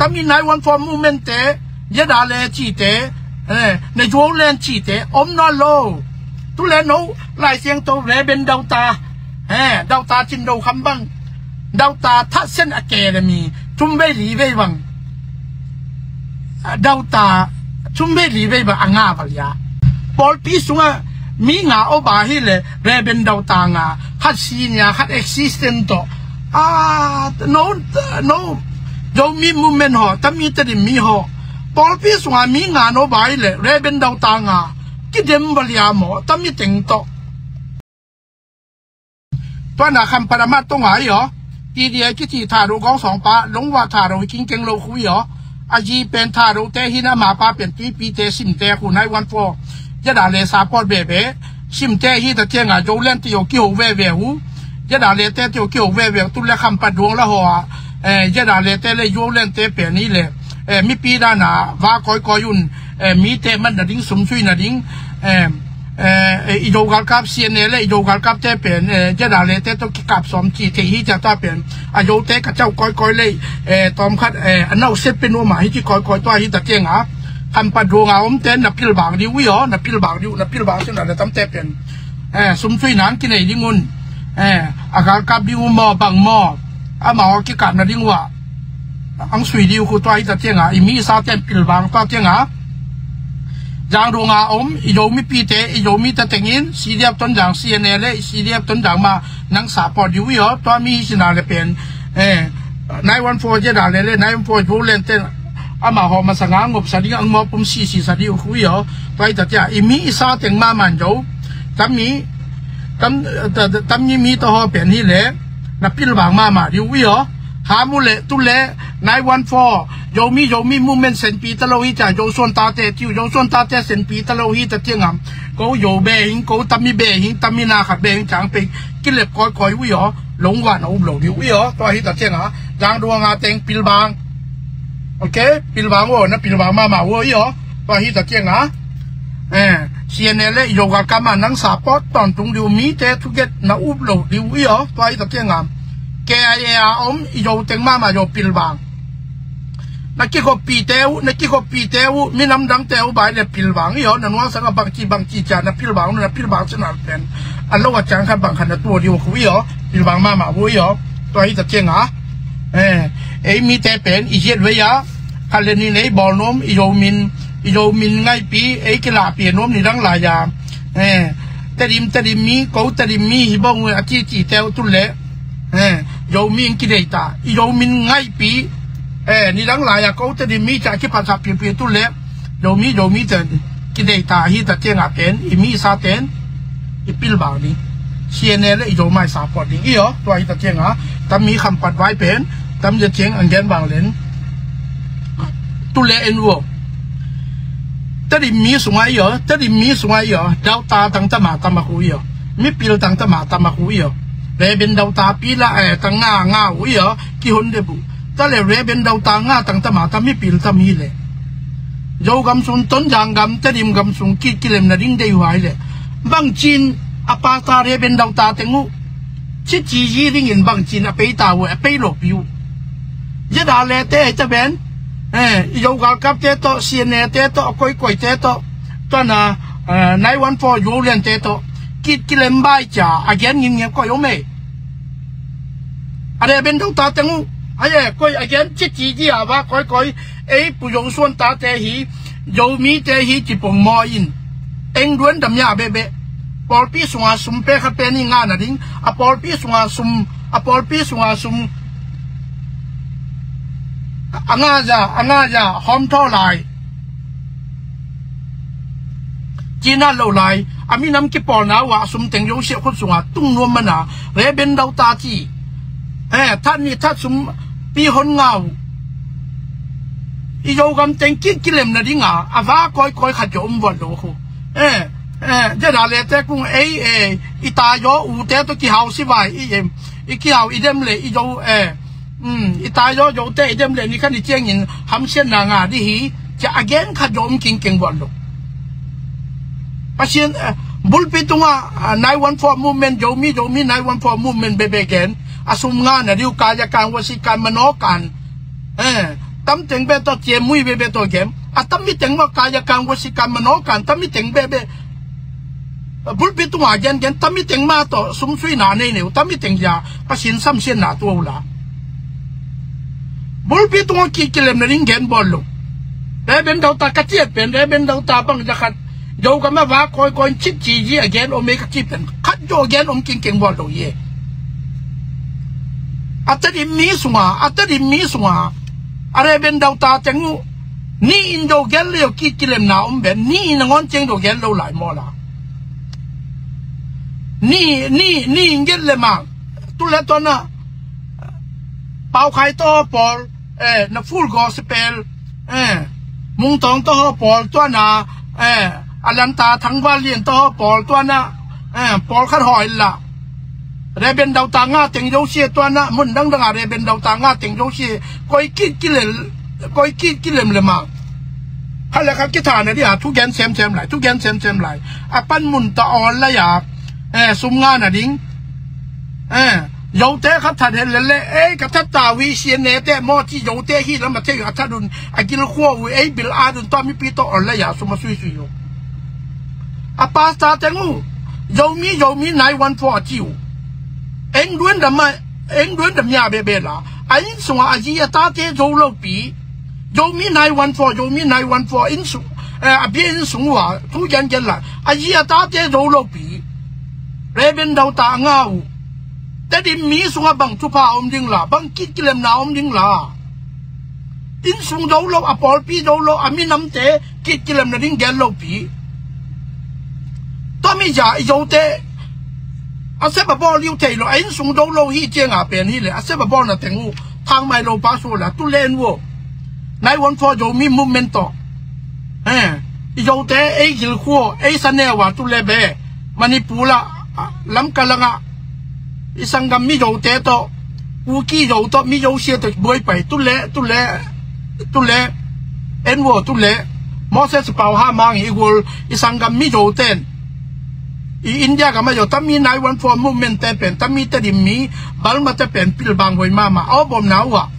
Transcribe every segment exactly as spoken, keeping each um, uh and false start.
Tami nine one four movement te, Yada le cite, eh, na Juo len cite om nawn lo. Tu le no Lai Siangtho Reverend Daughter, eh, Daughter Cin Do Kham bang, Daughter That Sen Academy thum vei li vei bang, ah, Daughter thum vei li vei bang a nga va lia. Pawlpi sungah mi nga om a hi le, Reverend Daughter nga, khat senior, khat assistant tawh. Ah, no, no, Zomi movement haw, tami Tedim mi haw, pawlpi sungah mi nga no bai le, Reverend Daughter nga kidem va lia maw, tami teng tawh. Tua na Khampat amah tawh nga hi aw. T D A kici Thado Gawng Sawng pa, Lungwa Thado hi kingkeng lo khu hi aw. A zi pen Thado te hi na, ama pa pen Tuipi te, Sim te khu, nine one four Yada le support veve. Sim te hi ta ciang a, Zo len ti aw kiho veve uh. Yada le te ti aw kiho veve uh. Tu le Khampat duang la haw a, eh, Yada le te le Zo len te pen hi le, eh, mipi dan a va kawikawi un, eh, mi te man nading, sum sui nading, eh, eh, eh, i Zo galkap C N A le i Zo galkap te pen, eh, Yada le te tawh kikap sawm ci thei hi cia ta pen. A Zo te ka cau kawikawi le, eh, tawm khat, eh, a nau set pen uh mah hi ci kawikawi tua hi ta ciang a. Khampat duang a om te na pilvang ding uh hi aw, na pilvang ding uh, na pilvang sin a le tam te pen, eh, sum sui nang kinei ding un. Eh, a galkap ding uh maw, bang maw, amau kikap nading uh ah ang sui ding uh khu tua hi ta ciang a, i mi i sa ten pilvang tua ciang a. Zangduang a om i Zo mipi te, i Zo mi te tengin C D F Tonzang, C N A le i C D F Tonzang mah nang support ding uh hi aw. Tua mi hi sin a le pen, eh, nine one four Yada le le nine one four Zo len ten ama haw masa nga ngop sa ding, ang maw pum sisi sa ding uh khu hi aw. Tua hi ta ciang a, i mi i sa teng mah man Zo, tami, tam, ta, ta, tami mi tawh haw pen hi le, na pilvang mahmah ding uh hi aw. Ham uh le, tu le, nine one four, Zomi, Zomi movement senpi ta lo hi cia, Zo suan tate tiu, Zo suan tate senpi ta lo hi ta ciang a, ko Zo be hing, ko tami be hing, tami na khat be hing ciang pei, kilep kawikawi uh hi aw. Lungwa na up lo ding uh hi aw. Tua hi ta ciang a, Zangduang a teng pilvang. Ok, pilvang uh aw, na pilvang mahmah uh hi aw. Tua hi ta ciang a, eh, C N A le i Zo galkap mah nang support tawntung ding uh, mi te thuget na up lo ding uh hi aw. Tua hi ta ciang a, K I A a om i Zo teng mahmah Zo pilvang. Na kikhoppih te uh, na kikhoppih te uh, minam dang te uh bai le pilvang hi aw. Na nuangsak a bangci bangci cia na pilvang uh, na pilvang sin a pen a lo a ciang khat bang khat na tuak ding uh khu hi aw. Pilvang mahmah uh hi aw. Tua hi ta ciang a, eh, ei mi te pen i ziat vei a, khat le nih nei bawl nuam, i Zo min, i Zo min ngaihpih, ei kilahpih nuam nidang lai a, eh, Tedim, Tedim mi, ko Tedim mi hi bang uh a cici te uh tu le, eh, Zo mi in kidei ta, i Zo min ngaihpih, eh, nidang lai a ko Tedim mi cia kipatsak pipi tu le, Zomi, Zomi ten kidei ta hi ta ciang a pen, i mi i sa ten i pilvang ding. C N A le i Zo mah i support ding hi aw. Tua hi ta ciang a, tam mi Khampat vai pen, tam zia ciang ang gen vang len. Tu le en uh aw. Tedim mi sung a hi aw, Tedim mi sung a hi aw, Daughter tang tama tama khu hi aw. Mipil tang tama tama khu hi aw. Reverend Daughter pi la, eh, tang nga nga uh hi aw, kihon de bu. Tua le Reverend Daughter nga tang tama ta mipil tam hi le, Zogam sung, Tonzang gam, Tedim gam sung ki, kilem nading dei uh hi le, bangcin a pastor Reverend Daughter teng uh cici zi dingin bangcin a pei ta uh, a pei lo pi uh. Yada le te hi ta ben, eh, i Zo galkap te tawh, C N A te tawh, a koikoi te tawh, tua na, eh, nine one four Zo len te tawh ki, kilem bai cia a gen ngimngim koi om e. A Reverend Daughter teng uh, a ye, koi a gen cici zi a va kawikawi, ei Pu Zo suan tate hi, Zomi te hi ci pong maw in. Eng duan dam ya bebe. Pawlpi sunga sum pe khat pen i nga nading, a pawlpi sunga sum, a pawlpi sunga sum a nga za, a nga za hawm thaw lai. Cina lo lai, a minam kipawlna uh ah sum teng Zo siah khut sunga tung nuam mana, Reverend Daughter ci. Eh, that ni that sum pi hon nga uh. I Zogam teng ki, kilem nadinga a va kawikawi khat zia om vuat lo khu. Eh, eh, Yada le te kung ei, eh, i ta zaw u te tawh kihau si vai, i, em, i kihau i dem le i Zo, eh, um, i ta zaw Zo te i dem le ni khan i ciangin hamsiatna nga di hi, cia a gen khat zia om kingkeng vuat lo. Pasian, eh, bulpi tunga, ah, nine one four movement, Zomi, Zomi nine one four movement bebe gen, a sum nga na diu ka ya kan wasi kan mano kan. Eh, Tam teng beh tawh ciamui bebe tawh gen. A tam mi teng mah kaya kan wasi kan manaw kan tam mi teng bebe. Bulpi tunga gen gen tam mi teng mah tawh sumsuina nei neu tam mi teng ya Pasian samsiatna tua uh la. Bulpi tunga ki kilemna ding gen bawl lo. Reben dauta ka ciat pen reben dauta bang zakhat Zogam a va kawikawi in citci yi a gen om ei ka ci pen khat zaw gen om kingkeng bawl lo ye. A Tedim mi sunga a Tedim mi sunga a reben dauta teng uh ni in zo gen lo ki kilemna om ben ni in a ngawn ceng zo gen lo lai maw la. Ni ni ni in gen le mang tu le tawna Paukhai tawh pawl eh, na full gospel eh, Mungtawng tawh haw pawl tuana eh, a lanta thangval lian tawh haw pawl tuana eh, pawl khat haw illa. Reben dauta nga teng zosia tuana mun dangdanga reben dauta nga teng zosia koi kit kilel koi kit kilem le mang. Khat le khat kithana dia thu gen semsem lai thu gen semsem lai. A pan mun ta awl lai a eh, sum nga na ding eh, Zote khat that hen lele ei ka that ta wi sian nete maw ci Zote hi lam a thei a that un a gil khua u ei bil a dun ta mipi tawh on la ya sum a sui sui u. A pasta teng u Zomi Zomi nai wan fo a ci u. Eng duan dam a eng duan dam ya be be la a in sunga a zi a tate Zo lo pi. Zomi nai wan fo Zomi nai wan fo in sung eh, a bia in sung u a thu gen gen la a zi a tate Zo lo pi. Reben dauta a nga uh. Tedim mi sungah bang thupha a om ding la bang kit kilemna a om ding la. Inn sung do lo a pawlpi do lo a minamte kit kilemna ding gel lopi. Tua mi za i zote a sep a bawl liu thei lo a inn sung do lo hi cianga pen hi le a sep a bawlna teng uh thangmai lo pa su la tu len uh. Nai wan fo Zomi movement tawh. Eh, i zote ei gilkhuo ei saneu a tu le be Manipur la lamka langa i sanggam mi zote tawh Kuki zo tawh mi zosia tawh buai pai tu le tu le tu le en wo tu le Moses pau ha mang i gol i sanggam mi zoten i India gama zo tami nai wan fo movement te pen tami te dim mi Burma te pen pilbang hoi mama aw bom na ua.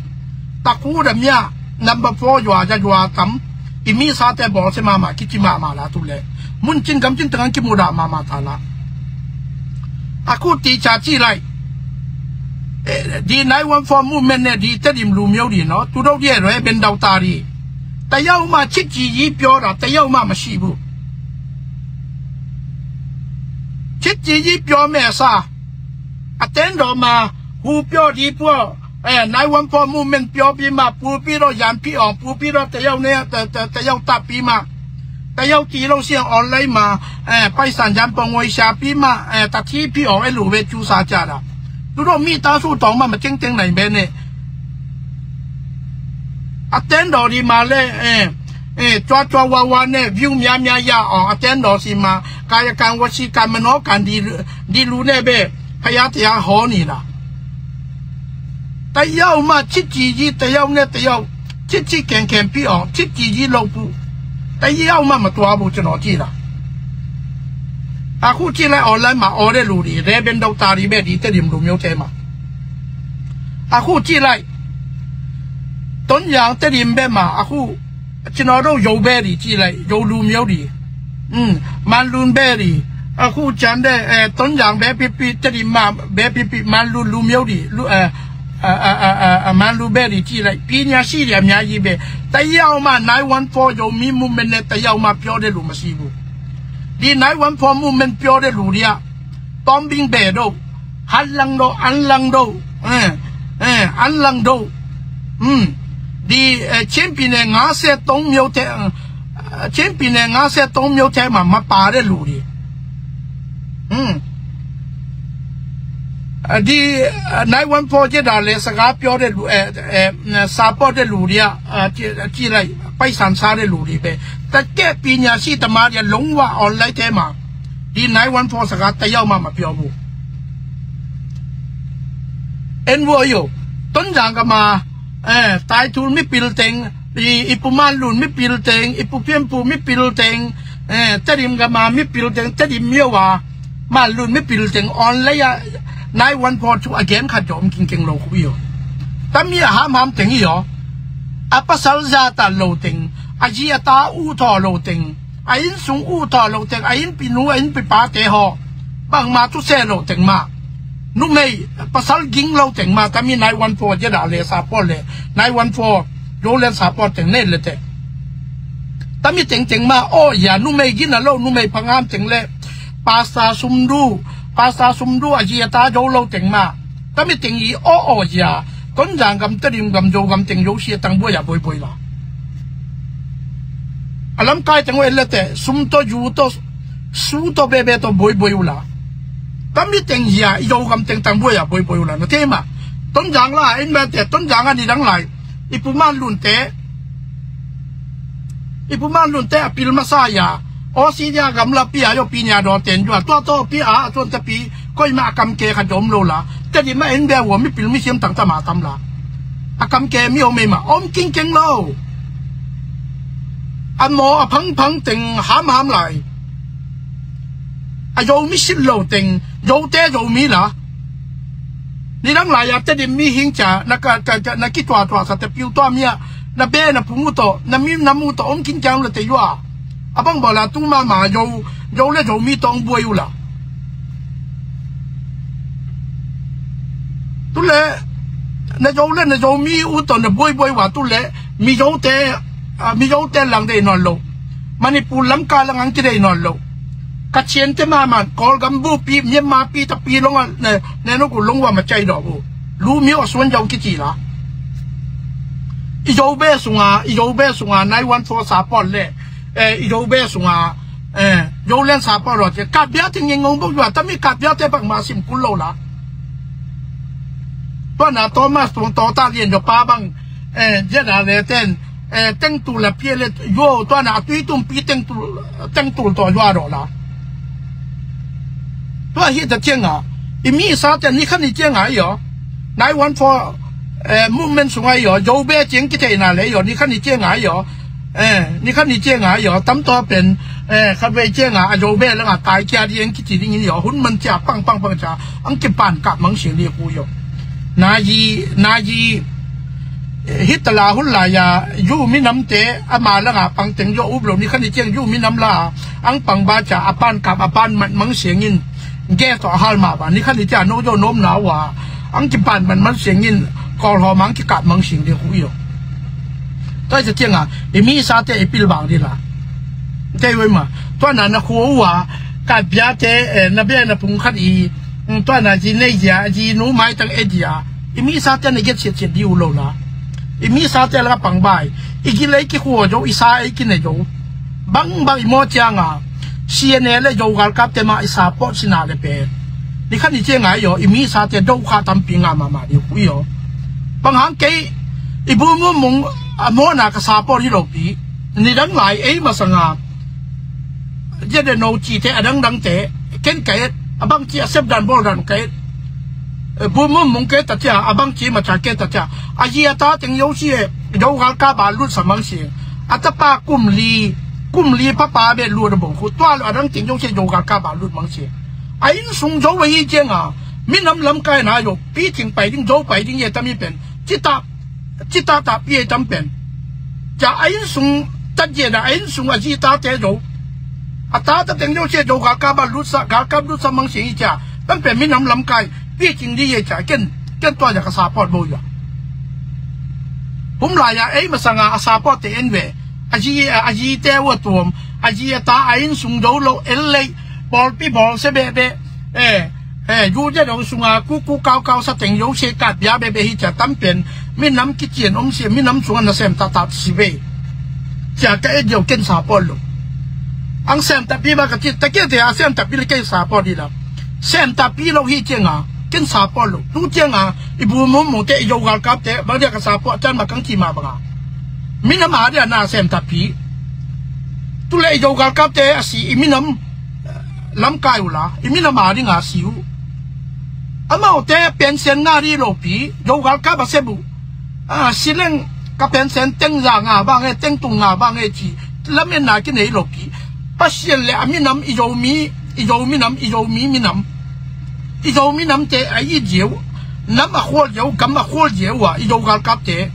Taku da mia number four yua ja yua tam i mi sate bawlsia mahmah kici mahmah la tu le mun cin gam cin tengah kimudah mahmah ta la. A khu ti ca ci lai. Di nai wan fo movement ne di tedim lu miau di no tu dau di e roi ben dau ta di. Tayau ma cit ci yi pio da tayau ma ma shi bu. Cit ci yi pio me sa. A ten do ma hu pio di pua. Eh, nai wan fo movement pio pi ma pu pi do yan pi ong pu pi do tayau ne tayau ta pi ma. Tayau ti lo siang online ma. Eh, paisan yan pong wai sia pi ma. Eh, ta ti pi ong e lu ve cu sa ca da. Tu do mi ta su tong ma ma ceng ceng nai be ne. A ten do di ma le. Eh, eh, cua cua wa wa ne view mia mia ya ong a ten do si ma. Kaya kan wa si kan ma no kan di di lu ne be. Paya tia ho ni la. Tayau ma cit ci yi tayau ne tayau cit ci keng keng pi ong cit ci yi lo pu. Tayau ma ma tua bu cino ci la. A khu ci lai online ma ore lu di re ben dau ta di be di te dim lu miau te ma. A khu ci lai. Ton yang te dim be ma a khu Cino do yo be di ci lai yo lu miau di. Man lun be di. A khu can de ton yang be pipi te di ma be pipi man lun lu miau di. Man lu be di ci lai pi nia si dia mia yi be. Tayau ma nai wan fo yo mi movement ne tayau ma pio de lu ma si bu. Di nai wan fo movement pio de lu dia. Tombing be do. Han lang do an lang do. An lang do. Di chin pi ne nga se tong miau te. Chin pi ne nga se tong miau te ma ma pa de lu di. Di nai wan fo je da le sa ga pio de lu. Sa po de lu dia. Ci lai paisan sa de lu di be. Ta ke pi nia si ta ma dia long wa online te ma. Di nai wan fo sa ga tayau ma ma pio bu. En wo yo. Ton jang ka ma. Eh, tai tul mi pil teng. I pu man lun mi pil teng. I pu pian pu mi pil teng. Eh, tedim ka ma mi pil teng. Tedim miau wa. Man lun mi pil teng. Online a. Nai wan fo tu again khat jom king keng lo ku yo. Tami a ham ham teng yo. A pasal zahtak lo teng, a zi a ta uhthaw lo teng, a innsung uhthaw lo teng, a innpinu, a innpipate haw, bangmah thuseh lo teng mah. Numei, pasal ging lo teng mah, tami nine one four Jeddah le support le, nine one four Zoland support teng nei le teh. Tami tengteng mah, aw ya, numei gina lo, numei phangam teng le, pastor sumdu, pastor sumdu, a zi a ta zo lo teng mah. Tami teng i aw aw ya, Tonzang gam, Tedim gam, Zogam teng zosia tangbuai a buaibuai la. A lamkai teng uh en le teh, sum tawh, zu tawh, su tawh bebe tawh buaibuai uh la. Tami teng ya, i Zogam teng tangbuai a buaibuai uh la. Na thei mah. Tonzang la, en ba teh, Tonzang a nidang lai. I pu Man Lunte, i pu Man Lunte a pil masa ya, Australia gamla pi a yo pi nia dawten zua, tua tawh pi a, a tuan ta pi, koimah a kamke khat zong om lo la. Tedim a en bia ua mipil misiam tangtama tam la. A kamke mi om ei mah, om kingkeng lo. A maw a phangphang teng hamham lai. A Zomi sit lo teng, Zote Zomi la. Nidang lai-a Tedim mihing ca, na ka, ka, ka, na kituatuah sa te piu tua mi ah, na be na phung uh tawh, na mi na mu tawh om kingkeng lo te zua. A bang bawl a tung mahmah Zo, Zo le Zomi tawh hong buai uh la. Tule, na Zo le na Zomi uh tawh na buaibuai uh a tule, Mizote, ah, Mizote lang deih nawn lo. Manipur lamkai lang ang kideih nawn lo. Kachiante mahmah, Kawlgam bupi, Myanmar pi, tapi long a, ne, ne no ku long wa ma chai dawh uh. Lu myo a suan zong kici la. I Zo be sunga, i Zo be sunga, nine one four support le, eh, i Zo be sunga, eh, Zoland support lo, kat bia ting ngong bok zua, tami kat bia te bang ma sim kul lo la. Tua na Thomas Tuang Tawh ta lian zua pa bang, eh, zia da le ten, eh, tengtul la pia le, yo, tua na a tui tumpi tengtul, tengtul tawh zua lo la. Tua hi ta cianga, i mi sa te ni khan ni cianga yo. Nine one four, eh, movement sunga yo, Zo be ciang kitheina le yo, ni khan ni cianga yo. Eh, ni khan ni cianga yo, tam tua pen, eh, khat vei cianga, a Zo be langa tai kia ding kici dingin yo, hun man cia pang pang pang cia, ang kipan kap mang siang ding ku yo. Nazi, nazi, eh, Hitler hun lai-a, Zu minamte, ama langa pang teng yo up lo, ni khan ni ciang Zu minam la, ang pang ba cia, a pan kap, a pan man mang siangin, ge tawh a hal mah ba, ni khan ni cia, no yo nom na ua, ang kipan man mang siangin, Kawlhawm ang kikap mang siang ding ku yo. Tua hi ta cianga, i mi sate i pilvang ding la. Tei wei ma. Tua na na khua ua, kat bia te, eh, na bia na pung khat i, mm, tua na zi nei zia, zi nu mai tang e zia. I mi sate na get siat siat ding uh lo la. I mi sate la pang bai. I gi lei ki khua zo, i sa ei ki nei zo. Bang bang i maw cianga. C N A le Zo galkapte mah i support sina le pen. Ni khan ni cianga yo, i mi sate do kha tampi nga mama ding ku yo. Bang hang kei, i bu mu mung, a mawna ka support hi lo pi. Ni dang lai ei masanga. Zia de no ci te a dang dang te. Ken ka et, a bang ci a sep dan bawl dan ka et. Eh, bu mu mung ke ta cia, a bang ci ma ca ke ta cia. A zi a ta teng yo si e, Zo galkap a lut sa mang si. A tapa kum li, kum li papa be lut a bong khu. Tua lo a dang teng yo si Zo galkap a lut mang si. A innsung zo a hi cianga, minam lamkaina zo, pi cing pai ding, zo pai ding ye tami pen, cita, cita ta pi ye tam pen. Cia a innsung tat ye na, a innsung a zi tate zo. A ta ta teng zo cia zo galkap a lutsa, galkap lutsa mang si hi cia, tam pen minam lamkai, pi cing di ye cia, ken, ken tua ya ka support bo ya. Hum la ya, ei masanga a support te en ve, a zi, a zi te wa tuam, a zi a ta a innsung zo lo, el lei, bawl pi bawl se be be, eh, eh, zu zia dong sunga, ku, ku, kau, kau, sa teng zo se kat bia be be hi cia tam pen, minam kician om si, minam sunga na sem ta ta si ve. Cia ka e zio ken support lo. Ang sem ta pi ba ka ci, ta kia te a sem ta pi le ken support di la. Sem ta pi lo hi cianga, ken support lo. Tu cianga, i bu mu mu te, i Zo galkap te, bang dia ka support, can ma kang ci ma banga. Minam a dia na sem ta pi. Tu le i Zo galkap te, a si, i minam, eh, lamkai u la, i minam a dinga si u. Amau te pension nga ri lo pi, Zo galkap a se bu. Ah, sileng ka pension teng za nga bang e, teng tung nga bang e ci. Lamen na ki nei lo pi. Pasian le a minam i Zo mi, i Zo minam, i Zo mi minam. I Zo minam te a i ziau. Nam a khual ziau, gam a khual ziau a, i Zo galkap te.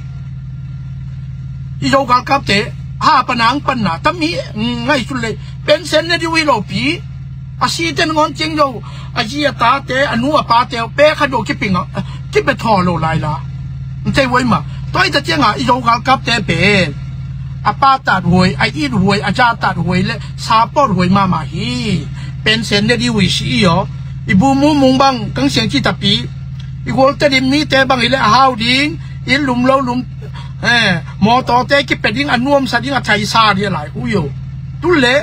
I Zo galkapte ha panang panna tammi ngaihsut le pension ne diu hi lopi. A site nangawn ciang zo a zi a tate a nu a pate pe khat do kiping a kipe thaw lo lai la. Nte huai ma tua hi ta cianga i Zo galkapte pen a pa tat huai, a it huai, a za tat huai le support huai mahmah hi. Pension ne diu hi si i aw. I bu mumung bang kang siang ci tapi i gualte dim mite bang i le a hau ding i lum lo lum mawtawte kipe ding a nuamsa ding a thaisa dih a lai hu yo. Tu le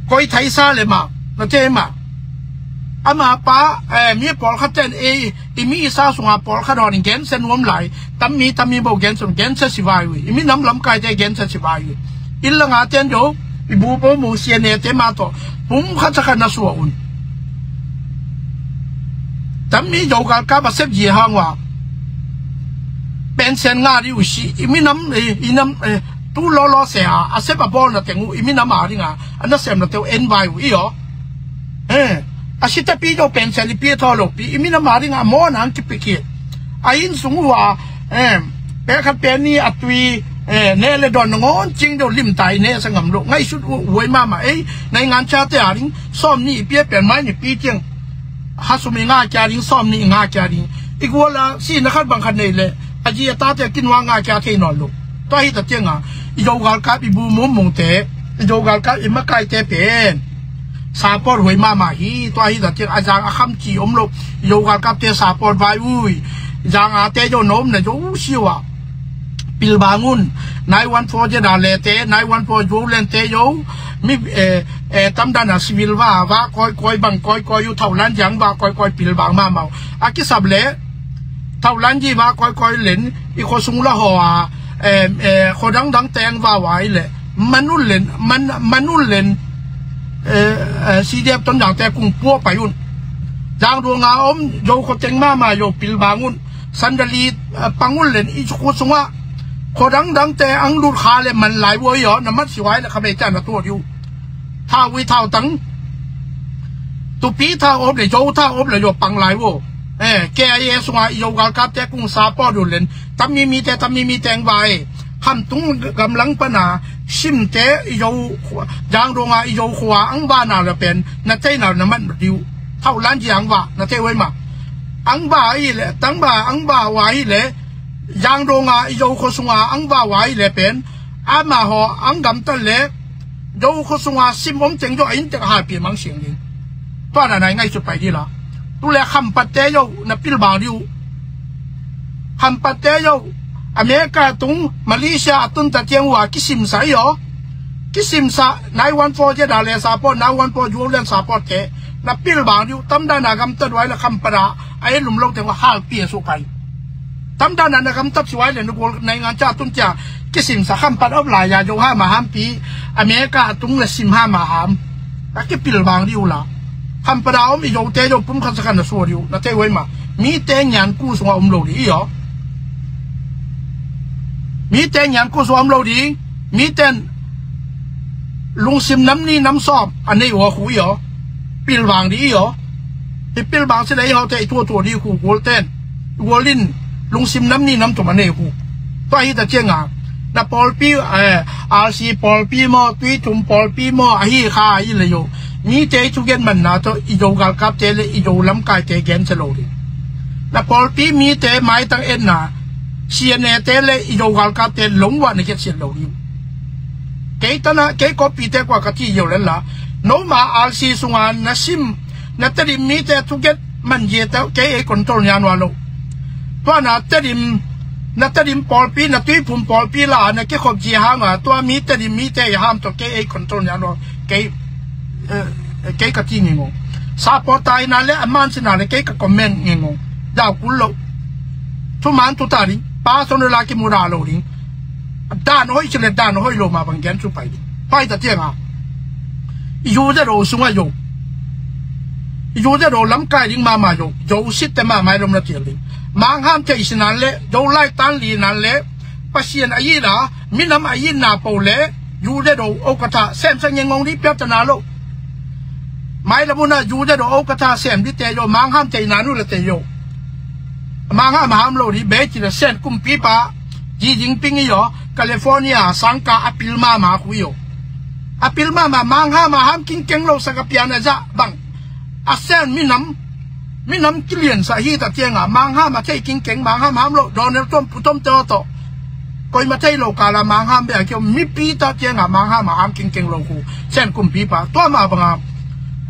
koi thaisa le ma na te ma ama pa mi pawlkhat ten ei i mi i sa sunga pawlkhat hon gensia nuam lai. Tammi tammi bo gensia gensia sivai ui i minam lamkaite gensia sivai ui. Illa nga ten do i bu bo mu sia ne te ma to pum khat sa khat na sua un. Tammi Zo galkap a sep ji hang wa pension nga di u si i minam i nam tu lolo se a a sep a bol na teng u i minam a dinga a na sem na teu en vai u i aw. A sitapi do pension i pi thaw lopi i minam a dinga a maw nang kipikit a inn sung uh a pe khat pe ni a tui ne le don nangawn cing do limtai ne sa ngam lo ngaihsut uh huai mahmah ei. Naingan chate a ding sawm ni i pia pen mai ni pi tiang hasum i nga kia ding sawm ni i nga kia ding i gual a si na khat bang khat nei le a ji a tate kinua nga kia thei nawn lo. Tua hi ta tianga i Zo galkap i bu mumungte i Zo galkap i makaite pen support huai mahmah hi. Tua hi ta tiang a zang a khamci om lo i Zo galkapte support vai ui. Zang a te zo na om na zo siu a pilbang un. Nine one four zeda le te nine one four zuau len te zo mi tamdana civil va va koi koi bang koi koi u thaulan ziang va koi koi pilbang mahmah uh a kisap le thaulan ji va koi koi len i khuasung la haw a khuadang dang teng va vai le manul len manul len sidep ton dangte kung pua pai un. Zang duanga om zo khuateng mahmah zo pilbang un. Sandali pang un len i khuasungah khuadang dangte ang lut kha le man lai ua i aw na mat siwai le khamei te a na tuah diu. Thau ui thau tang tupi thau op le zo thau op le zo pang lai ua. Kia sunga i Zo galkapte kung support uh len tammi mite tammi mite ang vai khamtung gamlang pana simte i Zo zang donga i Zo khua ang va na le pen na tei na na mat diu. Thau lan ji ang va na tei wai ma ang va i le tang va ang va wa i le zang donga i Zo khuasunga ang va wa i le pen ama haw ang gamtat le Zo khuasunga sim om teng zo a inntek a halpi mang siang ding. Tua na nai ngaihsut pai dih la. Tu le khampatte zo na pilbang dih uh. Khampatte zo America tung Malaysia a tun ta tiang uh a kisimsa i aw. Kisimsa nine one four zeda le support nine one four zuau len support te na pilbang dih uh. Tamdana gamtat uai le khampata a ei lum lo teng uh a halpi a suh pai. Tamdana na gamtat suai le na gual naingan ca tun cia kisimsa khampat op lai a zo ha ma hampi America a tung le sim ha ma ham. A kipilbang dih uh la khampat a om i zote zo pum khat sa khat na sua dih uh na tei uai ma. Mite ngian ku sunga om lo dih i aw. Mite ngian ku sunga om lo dih. Miten lungsim nam ni nam sawm a nei uh a khu i aw. Pilbang dih i aw. Hi pilbang si le i hawte i tuatua dih khu gualten gualin lungsim nam ni nam tum a nei khu. Tua hi ta cianga na pawlpi RC pawlpi maw tuithum pawlpi maw ahi kha i le yo. Mite i thugen manna tawh i Zo galkapte le i Zo lamkaite gensia lo ding. Na pawlpi mite maitang etna sianete le i Zo galkapte longwah na gensia lo ding. Kei tana kei kawppite kua ka ti yo le la noma RC sunga na sim na Tedim mite thuget man zia tawh kei ei control nia nua lo. Tua na Tedim na Tedim pawlpi na tuiphum pawlpi la na kikhop zia hanga tua mi Tedim mite i ham tawh kei ei control nia nua kei kei ka ti ngengong. Sapawta ina le a man sina le kei ka comment ngengong. Dau kul lo. Thuman thuta ding personal a kimuda lo ding. Dan hoih ci le dan hoih lo ma bang gen cu pai ding pai ta tianga. I zu ze do sunga yo. I zu ze do lamkai ding mama yo. Zo sitte mama i lom na tial ding. Mangham te i sinan le zo lai tan li nan le Pasian a yina minam a yina po le zu ze do o ka tha sem sa ngengong ding piatana lo. Mai la muna zu ze do o ka tha sem ding te yo mangham te i nanu le te yo. Mangham ham lo ding bei ci le sen kumpipa Xi Jinping i aw, California sangka a pil mahmah khu i aw. A pil mahmah, Mangham a ham kingkeng lo, Sagapian a zah bang a sen minam, minam kiliansah hi ta ciangah, Mangham a thei kingkeng, Mangham ham lo, Donald Trump, Pu Tom te aw tawh. Koima thei lo kala Mangham beh a kiom, mipi ta ciangah Mangham a ham kingkeng lo khu, sen kumpipa. Tua mah banga,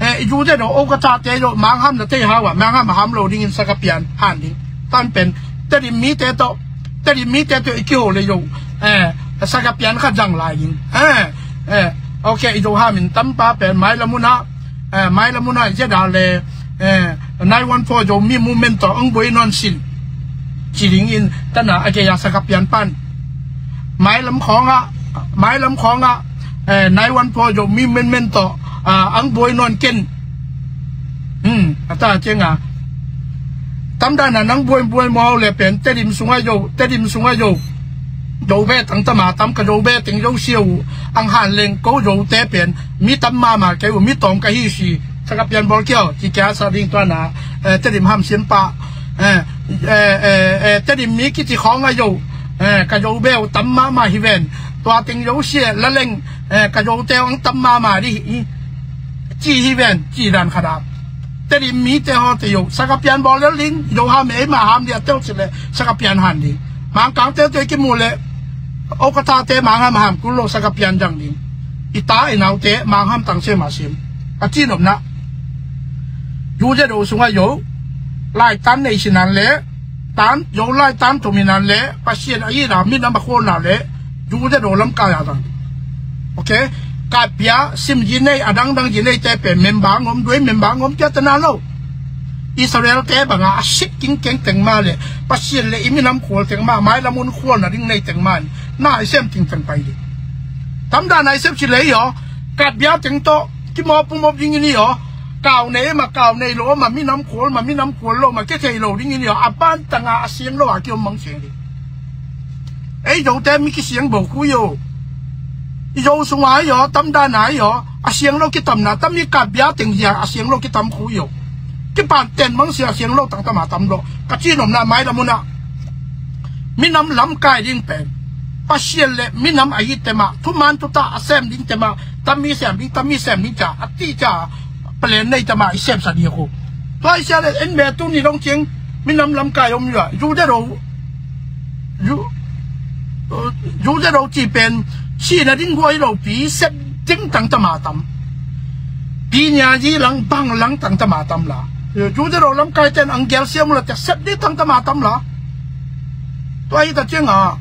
eh, i zu zet aw, o ka tate aw, Mangham na thei hau a, Mangham a ham lo dingin Sagapian han ding. Tan pen, Tedim mite tawh, Tedim mite tawh i kiho le zo, eh, Sagapian kha zang lai ding. Eh, eh, ok, i zo hamin tampa pen, mailam unah, eh, mailam unah i zeda le, eh, nine one four Zomi Movement tawh ang buai nawn sin. Ci dingin tana a gei a Sagapian pan. Mailam khawngah, mailam khawngah, eh, nine one four Zomi Movement tawh, ah, ang buai nawn ken. Hmm, a ta ciangah. Tamdana nang buai buai mawh le pen, Tedim sungah zo, Tedim sungah zo. Zo be tang tama tam ka zo be teng zo sia uh, ang han leng ko zo te pen, mi tam mama kei uh, mi tawm ka hi si, Sagapian bawl kiau, ci kia sa ding tuana, eh, Tedim ham siampa, eh, eh, eh, eh, Tedim mi kici khawngah zo, eh, ka zo be uh tam mama hi ven, tua teng zo sia, la leng, eh, ka zo te uh ang tam mama di, i, ci hi ven, ci dan khada. Tedim mite haw te yo, Sagapian bawl lel ding, yo ham ei ma ham dia teu ci le, Sagapian han ding. Mangkang te te kimu le, o ka ta te Mangham ham kul lo Sagapian dang ding. I ta i nau te Mangham tang se ma sim. A ci nopna. Zu zet aw sungah yo, lai tan nei sinan le, tan, yo lai tan tuminan le, Pasian a ina, minam a khualna le, zu zet aw lamkai a dang. Ok? Kapia, sim zi nei, a dangdang zi nei te pen member ngom, duai member ngom kia tana lo. Israel te banga a sik kingkeng teng ma le, Pasian le i minam khual teng ma, mailam un khualna ding nei teng ma, na i sem ting teng pai ding. Tamdana i sem si le i aw, kapia teng tawh, kimawp pumawp dingin i aw, kau nei ma, kau nei lo ma, minam khual ma, minam khual lo ma, kethei lo dingin i aw, a ban tanga a siang lo a kiom mang siang ding. Ei zo te mi kisiang bo khu yo. I zo sunga i aw, tamdana i aw, a siang lo kitamna, tam i kapia teng zia, a siang lo kitam khu yo. Kipan ten mang sia a siang lo tang tama tam lo. Ka ci nopna mailam unah. Minam lamkai ding pen. Pasian le minam a it tema, thuman thuta a sem ding tema, tam mi sem ding, tam mi sem ding ca, a ti ca, palen nei tema, i sem sa ding khu. Tua i sia le, en be tu ni dong ciang, minam lamkai om yua, zu zet aw, zu, zu zet aw ci pen, sina ding guai lo pi, sep ding tang tama tam. Pi nia zi lang, bang lang tang tama tam la. Zu zet aw lamkai ten ang gel siam la, te sep ding tang tama tam la. Tua hi ta ciang a.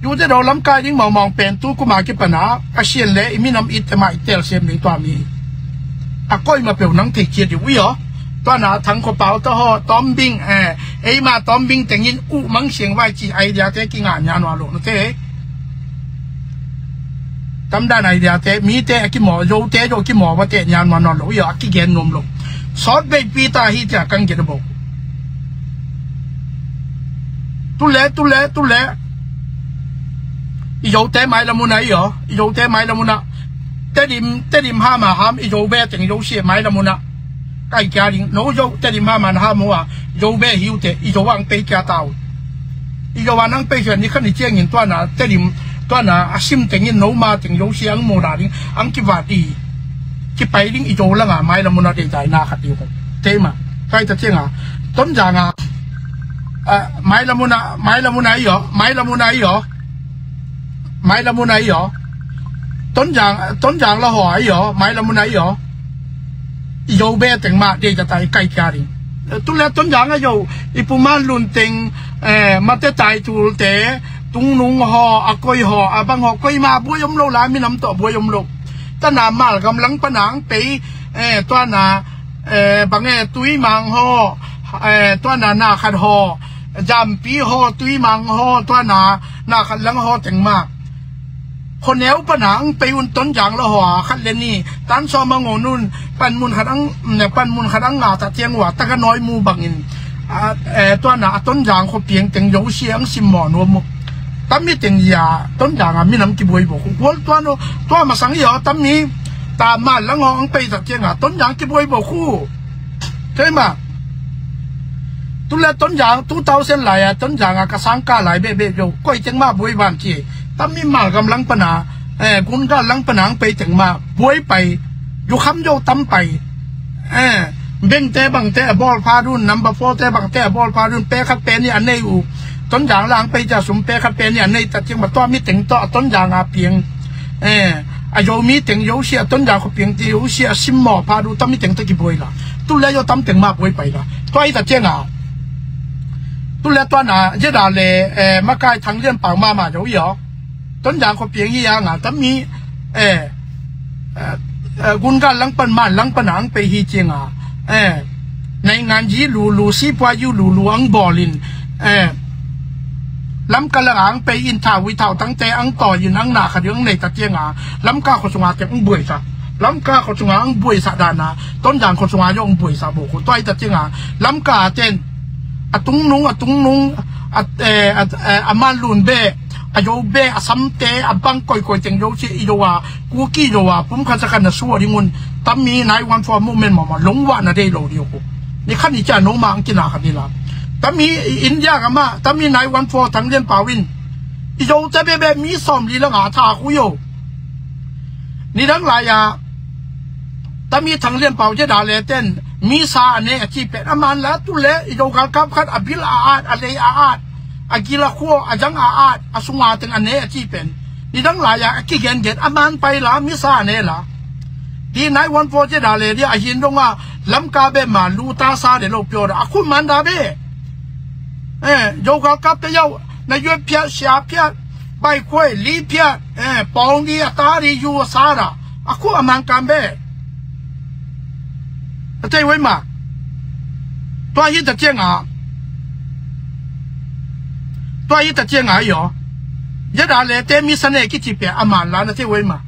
Zu zet aw lamkai ding mawngmawng pen tu kuma kipana, Pasian le i minam it tema i tel siam ding tua mi. A koima peu nang thei ciat ding ui aw. Tuana Thang Kho Pau ta haw, Tawm Bing, eh, eima Tawm Bing tengin uh mang siang vai ci idea te kingah nia nua lo na te. Tamdan idea te, mi te a kimaw, zo te zo kimaw va te nia nua nua lo, i aw, a kigen nuam lo. Sawt bei pi ta hi tia kang gen a bo. Tu le, tu le, tu le. I zo te mai lamuna i aw, i zo te mai lamuna. Tedim, Tedim ham a ham, i zo be teng zo sia mai lamuna. Kai kia ding, no zo, Tedim ham a na ham ua, zo be hiu te, i zo ang pei kia tau. I zo a nang pei sia ni khan i ciangin tuana, Tedim, tuana, a sim tengin no ma teng zo sia ang mo da ding, ang kivat i. Kipai ding i zo langa, mai lamuna dei dai na khat i ko. Te ma, kai ta cianga. Tonzang a, ah, mai lamuna, mai lamuna i aw, mai lamuna i aw. Mai lamuna i aw. Tonzang, Tonzang la haw i aw, mai lamuna i aw. I zo be teng ma, dei ta tai kai kia ding. Tu le Tonzang a zo, i pu man lun teng, eh, ma te tai tul te, tung nung haw, a koi haw, a bang haw, koi ma buai om lo la, minam tawh buai om lo. Tana mal gam lang panang pei, eh, tuana, eh, bang e tui mang haw, eh, tuana na khat haw, zampi haw, tui mang haw, tuana na khat lang haw teng ma. Kho neu pana ang pei un Tonzang la haw a khat le ni, tan sawm a ngon un, pan mun khat ang, ne, pan mun khat ang nga ta tiang ua, ta ka nawi mu bangin. A, eh, tuana a Tonzang kho piang teng zo siang sim maw nuam mu. Tam mi teng ia, Tonzang a minam kibuai bo. Kual tuan o, tua masang ia, tam mi, ta ma lang haw ang pei ta tiang a, Tonzang kibuai bo khu. Te ma. Tu le Tonzang two thousand lai a Tonzang a ka sang ka lai bebe zo koi teng ma buai van ci. Tami ma gam lang pana, eh, gun gal lang pana ang pei teng ma buai pai. Yu kham zo tam pai. Eh, bengte bangte a bol pha dun, number four te bangte a bol pha dun, pe khat pe ni a nei uh. Tonzang lang pei ca sum pe khat pe ni a nei ta ciang ma tua mi teng to a Tonzang a piang. Eh, a Zomi teng Zosia Tonzang kho piang ti Zosia sim mo pha du tami teng ta ki buai la. Tu le yo tam teng ma buai pai la. Tua i ta ciang a. Tu le tua na, je da le, eh, makai thang lian pang ma ma zo yo. Tonzang kho piang hi a nga tami, eh, eh, eh, gun gal lang pan man lang pan ang pei hi ciang a. Eh, nai ngan ji lu lu si pua yu lu lu ang bol in. Eh, lam ka lang ang pei in thau wi thau tang te ang to yin ang na kha di ang nei ta ciang a. Lam ka kho sunga te ang buai sa. Lam ka kho sunga ang buai sa da na. Tonzang kho sunga yo ang buai sa bo ko. Tua i ta ciang a. Lam ka ten. A tung nung, a tung nung, a, eh, a, eh, a man lun be, a yo be, a sam te, a bang koi koi teng yo ci i yo a, ku ki yo a, pum kha sa kha na su a ding un, tami nai one four movement ma ma, long wa na dei lo di ko. Ni kha ni ca no ma ang ki na kha ni la. Tami India ka ma, tami nai one four thang lian pau in. I yo te be be mi som li la nga tha ku yo. Ni dang lai a, tami thang lian pau je da le ten, mi sa a ne a ci pen, a man la tu le, i do gal kap khat, a bil a at, a lei a at, a gil a khuo, a jang a at, a sunga teng a ne a ci pen. Ni dang lai a, a ki gen gen, a man pai la, mi sa a ne la. Di nai one four je da le di, a hin dong a, lam ka be ma, lu ta sa de lo pio da, a khun man da be. Eh, do gal kap te yau, na yue pia, sia pia, bai khuai li phiat, eh, pawng di a ta di yu a sa da. A khu a mang kam be. A tei wei ma. Tua hi ta ciang a. Tua hi ta ciang a yo. Ya da le te mi sa ne ki ci pe a man la na tei wei ma.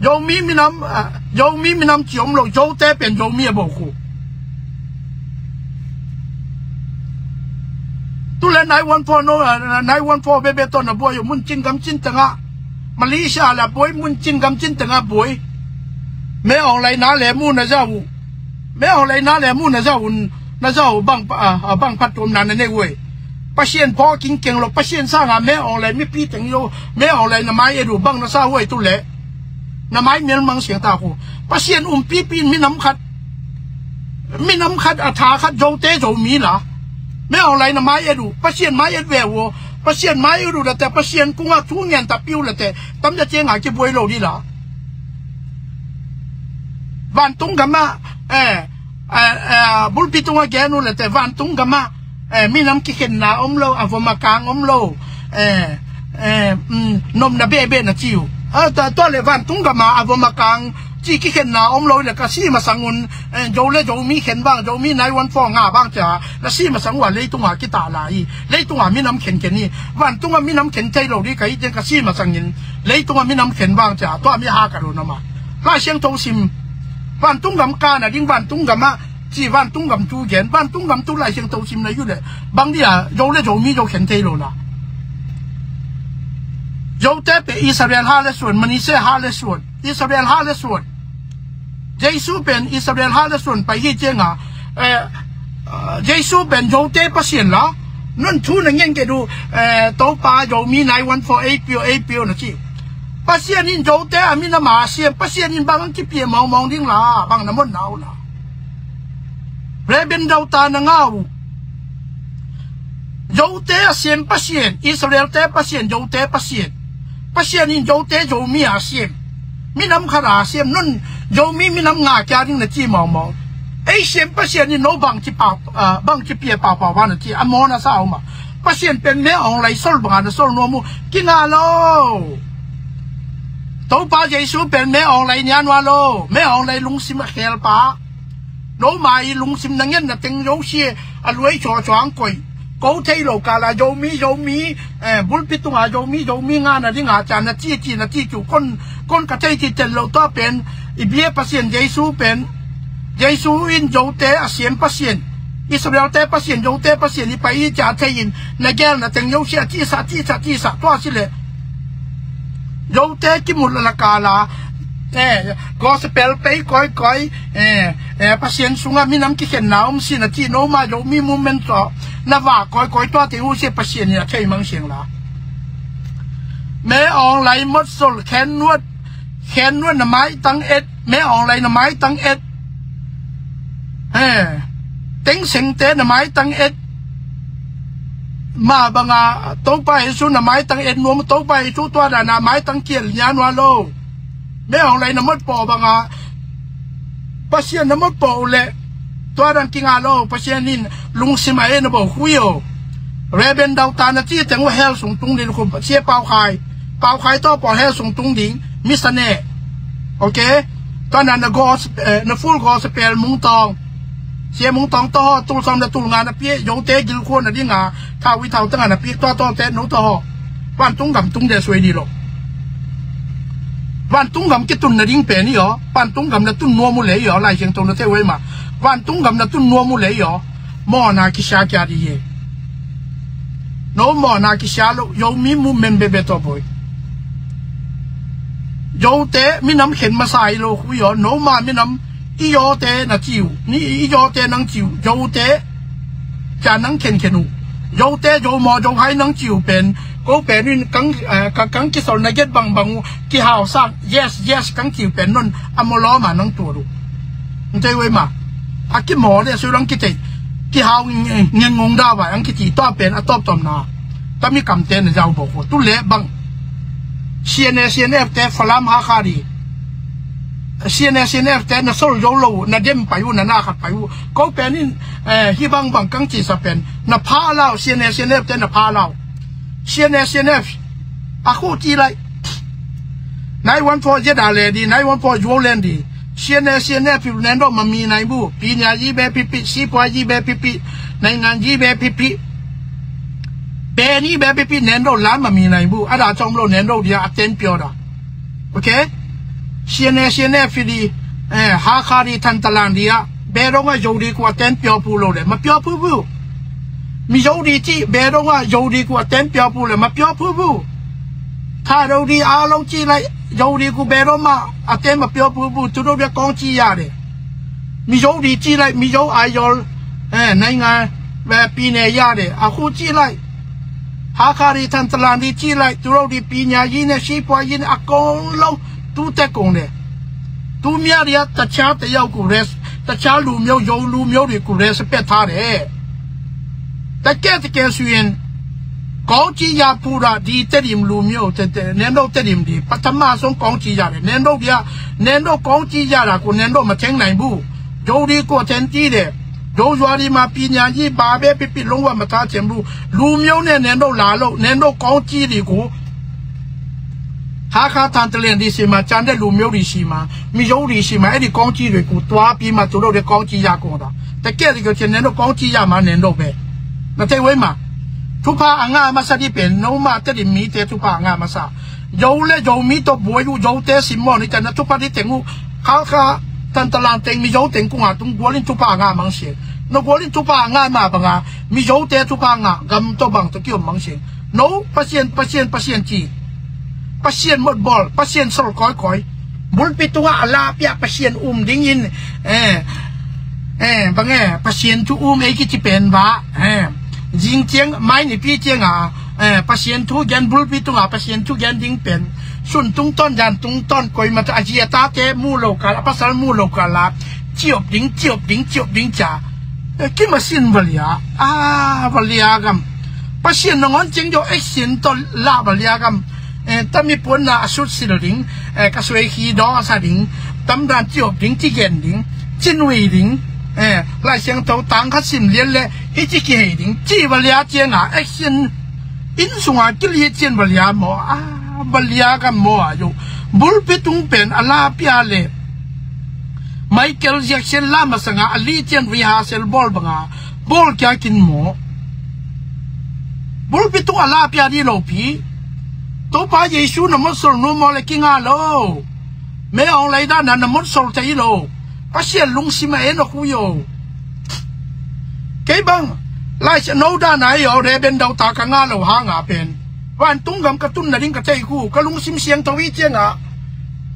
Yo mi minam, ah, yo mi minam ci om lo, yo te pen yo mi a bo khu. Tu le nai one four no, ah, nai one four be be ton a bo yo mun cin gam cin tanga. Malaysia la boi mun cin gam cin tanga boi. Me ong lai na le mu na zau. Me ong lai na le mu na zau, na zau bang, ah, ah, bang pat om na na ne wei. Pasian pho king keng lo, Pasian sa nga me ong lai mi pi teng yo, me ong lai na mai e du bang na sa wei tu le. Na mai mial mang siang ta khu. Pasian um pi pi minam khat. Minam khat a tha khat zo te zo mi la. Me ong lai na mai e du, Pasian mai e ve wo. Pasian mai e du la te Pasian kung a thu ngen ta piu la te. Tam ja ciang a ki buai lo di la. Vantung gam a, eh, eh, eh, bulpi tung a gen u le te vantung gam a, eh, minam kikhenna om lo, a vom a kang om lo, eh, eh, mm, nomna bebe na ci u. Ah, tua, tua le vantung gam a, a vom a kang ci kikhenna om lo le ka si masang un, eh, zo le zo mi khen bang, zo mi nai one four nga bang cia, na si masang u a leitung a kita lai, leitung a minam khen khen hi, vantung a minam khen thei lo di ka hi tiang ka si masang in, leitung a minam khen bang cia, tua mi ha ka lo na ma. Lai Siangtho sim. Vantung gam ka na ding vantung gam a, ci vantung gam tu gen, vantung gam tu Lai Siangtho sim na yu le. Bang dia, zo le zo mi zo khen thei lo la. Zo te pe Israel ha le suan, Manasseh ha le suan, Israel ha le suan. Jesu pen Israel ha le suan pai hi ciang a, eh, ah, Jesu pen zo te Pasian la. Nun thu na ngen ke du, eh, Topa zo mi nai one four eight pio, eight pio na ci. Pasian in zo te a minam a siam, Pasian in bang ang kipia mawngmawng ding la, bang na mon nau la. Reben dau ta na ngau. Zo te a siam Pasian, Israel te Pasian, zo te Pasian. Pasian in zo te zo mi a siam. Minam khat a siam, nun zo mi minam nga kia ding na ci mawngmawng. Ei siam Pasian in no bang ci pau, ah, bang ci pia pau pau va na ci, a maw na sa u ma. Pasian pen me ong lai sol bang a na sol nuam u, ki nga lo. Topa Jesu pen me ong lai nian wa lo, me ong lai lungsim a khel pa. No mai lungsim na ngen na teng zo si a luai chaw chaw ang koi. Ko thei lo ka la zo mi, zo mi, eh, bulpi tung a zo mi, zo mi nga na ding a ca na ci ci na ci cu kon, kon ka thei ci ten lo tua pen. I bia Pasian Jesu pen. Jesu in zo te a siam Pasian. Israel te Pasian, zo te Pasian i pai i ca thei in na gel na teng zo si a ci sa, ci sa, ci sa, tua si le. Zo te ki mul la ka la, eh, gospel pei koi koi, eh, Eh, Pasian sungah minam kikhenna om sin a cih no mah Zomi movement tawh na vak kawikawi tuate uh sia Pasian in a thei mang siang la. Mee Aung Hlaing Mot Sol, Khen Nuat, Khen Nuat na maitang et, Mee Aung Hlaing na maitang et. Eh, Thein Sein te na maitang et. Mah banga Topa Jesu na maitang et nuam, Topa Jesu tua dan a maitang kial nia nua lo. Mee Aung Hlaing na mot pawh banga Pasian na mot pawh uh leh tua dan kingah lo, Pasian in lungsim a en a bo khui aw. Reverend Dau Ta na ci teng uh hell sung tung ding khum, Sia Pau Khai, Pau Khai tawh pawh hell sung tung ding, misa ne. Ok? Tua na na gos, eh, na full gospel Mung Tawng, Sia Mung Tawng tawh haw, tul sawm na tul nga na pia, Zote gilkhua na dinga thau i thau tanga na pia, tua tawh te no tawh haw. Vantung gam tung de suai di lo. Vantung gam kitun na ding pen i aw, vantung gam na tun nuam uh le i aw, Lai Siangtho na thei uh ei mah. Vantung gam na tun nuam uh le i aw, mawhna kisia kia di ye. No mawhna kisia lo, Zomi movement bebe tawh boi. Zote minam khen masa i lo khu i aw, no mah minam i Zote na ci uh, ni i Zote nang ci uh, Zote cia nang khenkhen uh. Zote, Zo maw, Zo hai nang ci uh pen, ko pen in kang, eh, ka, kang kisol na get bangbang uh, kihau sang, yes, yes, kang ci uh pen non, a maw lawm a nang tuat uh. Nte wei ma. A kimaw le sui lang kitei. Kihau nge, nge ngong da vai, ang kiti tua pen, a tawp tawm na. Tami kamte na zau bo ko. Tu le bang. C N A, C N F te Falam Hakha di. C N A, C N F te na sol zo lo, na dem pai uh, na na khat pai uh. Ko pen in, eh, hi bang bang kang ci sa pen. Na pha lau, C N A, C N F te na pha lau. C N A, C N F. A khu ci lai. Nine one four Z R le di, nine one four Zhuo len di. C N A, C N F nen do ma mi nai bu. Pi nia yi be pi pi, si pua yi be pi pi. Nai ngan yi be pi pi. Be ni be pi pi nen do lan ma mi nai bu. A da chom lo nen do dia a ten pio da. Ok? C N A, C N F di, eh, Hakha di, Than Talan di a. Be dong a Zo di ku a ten pio pu lo le. Ma pio pu bu. Mi Zo di ci, be dong a Zo di ku a ten pio pu le. Ma pio pu bu. Tha do di a lo ci lai, Zo di ku be dong ma a ten ma pio pu bu. Tu do bia kong ci ya de. Mi Zo di ci lai, mi Zo a yol. Eh, nai nga, be pi ne ya de. A khu ci lai. Hakha di, Than Talan di ci lai, tu lo di pi nia yi ne, si pua yi ne, a kong lo, tu te kong de. Tu mia di a, ta cha te yau ku res, ta cha lu miau, Zo lu miau di ku res, pe tha de. Ta ke te ke sui en, kong ci ya pu da di te dim lu miau, te, te, nen do te dim di, pa ta ma song kong ci ya de, nen do di a, nen do kong ci ya da ku, nen do ma cheng nai bu. Zo di ku a ten ti de. Zo zua di ma pi nia yi ba be pi pi long wa ma ta chem lu. Lu miau ne nen do la lo, nen do kong ci di ku. Hakha Than Talan di si ma, chan de lu miau di si ma. Mi Zo di si ma, e di kong ci di ku. Tua pi ma tu do de kong ci ya kong da. Te ke di ku chen nen do kong ci ya ma nen do be. Na te wei ma. Thupha a nga masa di pen, no ma te di mi te thupha a nga masa. Zo le Zo mi to buai u, Zo te sim mo ni ta na thupha di teng u. Hakha Than Talan teng, mi Zo teng kung a tung gual in thupha nga mang sian. No gual in thupha nga ma banga, mi Zo te thupha nga, gam to bang to kiom mang sian. No, Pasian, Pasian, Pasian ci. Pasian mot bawl, Pasian sol kawikawi. Bulpi tungah a la pia Pasian um dingin, eh, eh, bang e, Pasian thu um ei kici pen ba, eh, zing ciang, mai nipi cianga, eh, Pasian thu gen bulpi tunga, Pasian thu gen ding pen, sun tungtawn, zan tungtawn, koima ta a zi a tate mu lo kal, a pasal mu lo kal a, ciop ding, ciop ding, ciop ding cia. Eh, kimasin valia, ah, valia gam. Pasian nangawn ciang jo action tawh la valia gam. Eh, tami puanna a sutsil ding, eh, ka suai khi dawsa ding, tamdan ciop ding, ci gen ding, ci nui ding, eh, Lai Siangtho tang khat sim lian le, hi ci kihei ding, ci valia cianga, action, inn sunga kili cian valia maw, ah, valia gam maw a yo. Bulpi tung pen a la pia le, Michael Jackson la masanga a li cian rehearsal bawl banga, bawl kia kin maw. Bulpi tung a la pia di lo pi. Topa Jesu na mawt sol nu maw le kinga lo. Mee Aung Hlaing dan na na mawt sol thei lo. Pasian lungsim a en a khu yo. Kei bang, Lai Siangtho dan a i aw, Reverend Dau Ta ka nga lo hanga pen. Vantung gam ka tun na ding ka thei khu, ka lungsim siangtho i cianga.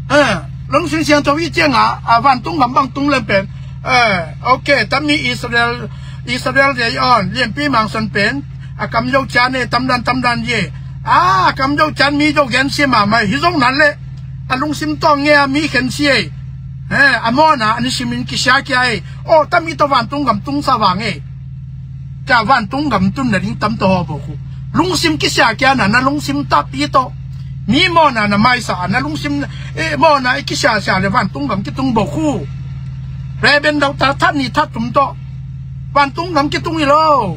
Eh, lungsim siangtho i cianga, a vantung gam bang tung lem pen. Eh, ok, tami Israel, Israel dei on, lianpi mangsan pen, a kam zo cian e, tamdan, tamdan ye. A, a kam zo cian mi zo gen sia mahmah, hi zong nan le, a lungsim tawh nge a mi khen sia e. Eh, a mawna, a ni simin kisia kia e. O, tami tawh vantung gam tung sa vang e. Cia vantung gam tun na ding tam tawh haw bo khu. Lungsim kisia kia na, na lungsim tapi tawh. Mi mawna na maisa, na lungsim, eh, mawna i kisia sia le vantung gam kitung bo khu. Reben dau ta that ni that tum tawh. Vantung gam kitung i lo.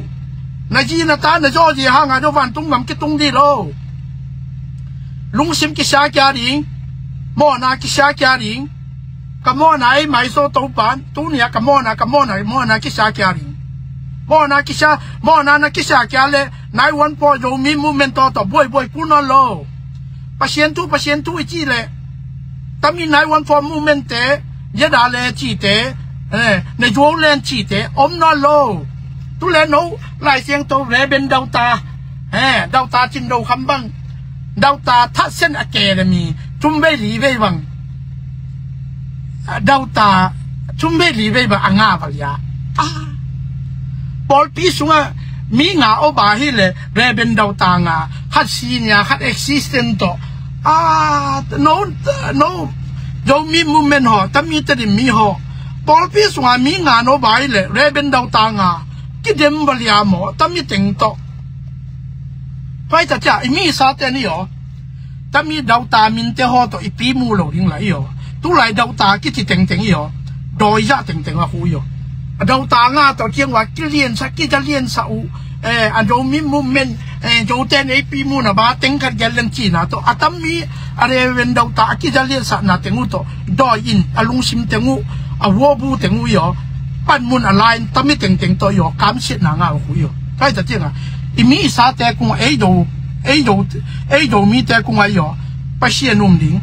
Na ji na ta na zaw ji hanga zaw vantung gam kitung di lo. Lungsim kisia kia ding. Mawna kisia kia ding. Ka mawna ei mai so to pan. Tunia ka mawna, ka mawna, mawna kisia kia ding. Mawna kisia, mawna na kisia kia le. Nai wan po Zomi movement to to. Buai, buai, ku no lo. Pasian thu, Pasian thu i ci le. Tami nai wan po movement te. Yada le ci te. Eh, ne zuau len ci te. Om no lo. Tu le no. Lai siang to reben dau ta. Eh, dau ta cin dau kham bang. Dau ta that sen a ke le mi. Tum vei li vei bang. Dau ta, tum vei li vei bang a nga bang ya. Ah. Pawlpi sunga mi nga o ba hi le, reben dau ta nga, khat senior, khat assistant to. Ah, no, no. Zomi movement ho, tami Tedim mi ho. Pawlpi sunga mi nga no ba hi le, reben dau ta nga. Kidem bang ya mo, tami teng to. Pai ta cia, i mi sa te ni ho. Tami dau ta min te ho to i pi mu lo ding la i ho. Tu lai dau ta kici tengteng i ho. Doi za tengteng a khu i ho. A dau ta nga to ciang wa kilian sa, kiza lian sa u. Eh, a Zomi movement, eh, Zo ten ei pi mu na ba teng khat gel leng ci na to. A tami a reben dau ta a kiza lian sa na teng u to. Doi in, a lungsim teng u, a wo bu teng u i ho. Pan mun a line, tami tengteng to i ho. Kam siat na nga u khu i ho. Pai ta ciang a. I mi i sa te kung ei do, ei do, ei do mi te kung a i ho. Pasian um ding.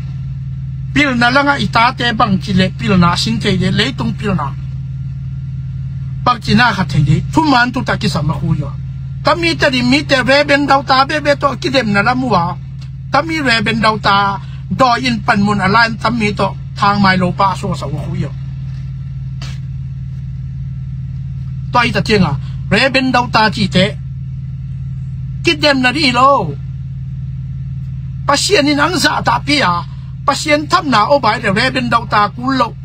Pilna langa i tate bang ci le pilna sin thei de, leitung pilna. Bang ci na khat thei de, thuman tu ta kisam a khu i ho. Tami Tedim mi te reben dau ta bebe to kidem na lam u a. Tami reben dau ta, doi in pan mun a line tami to, thang mai lo pa so sa u khu i ho. Tua hi ta ciang a, reben dau ta ci te. Kidem na di lo. Pasian in ang za ta pi a, Pasian thamna o bai le reben dau ta kul lo.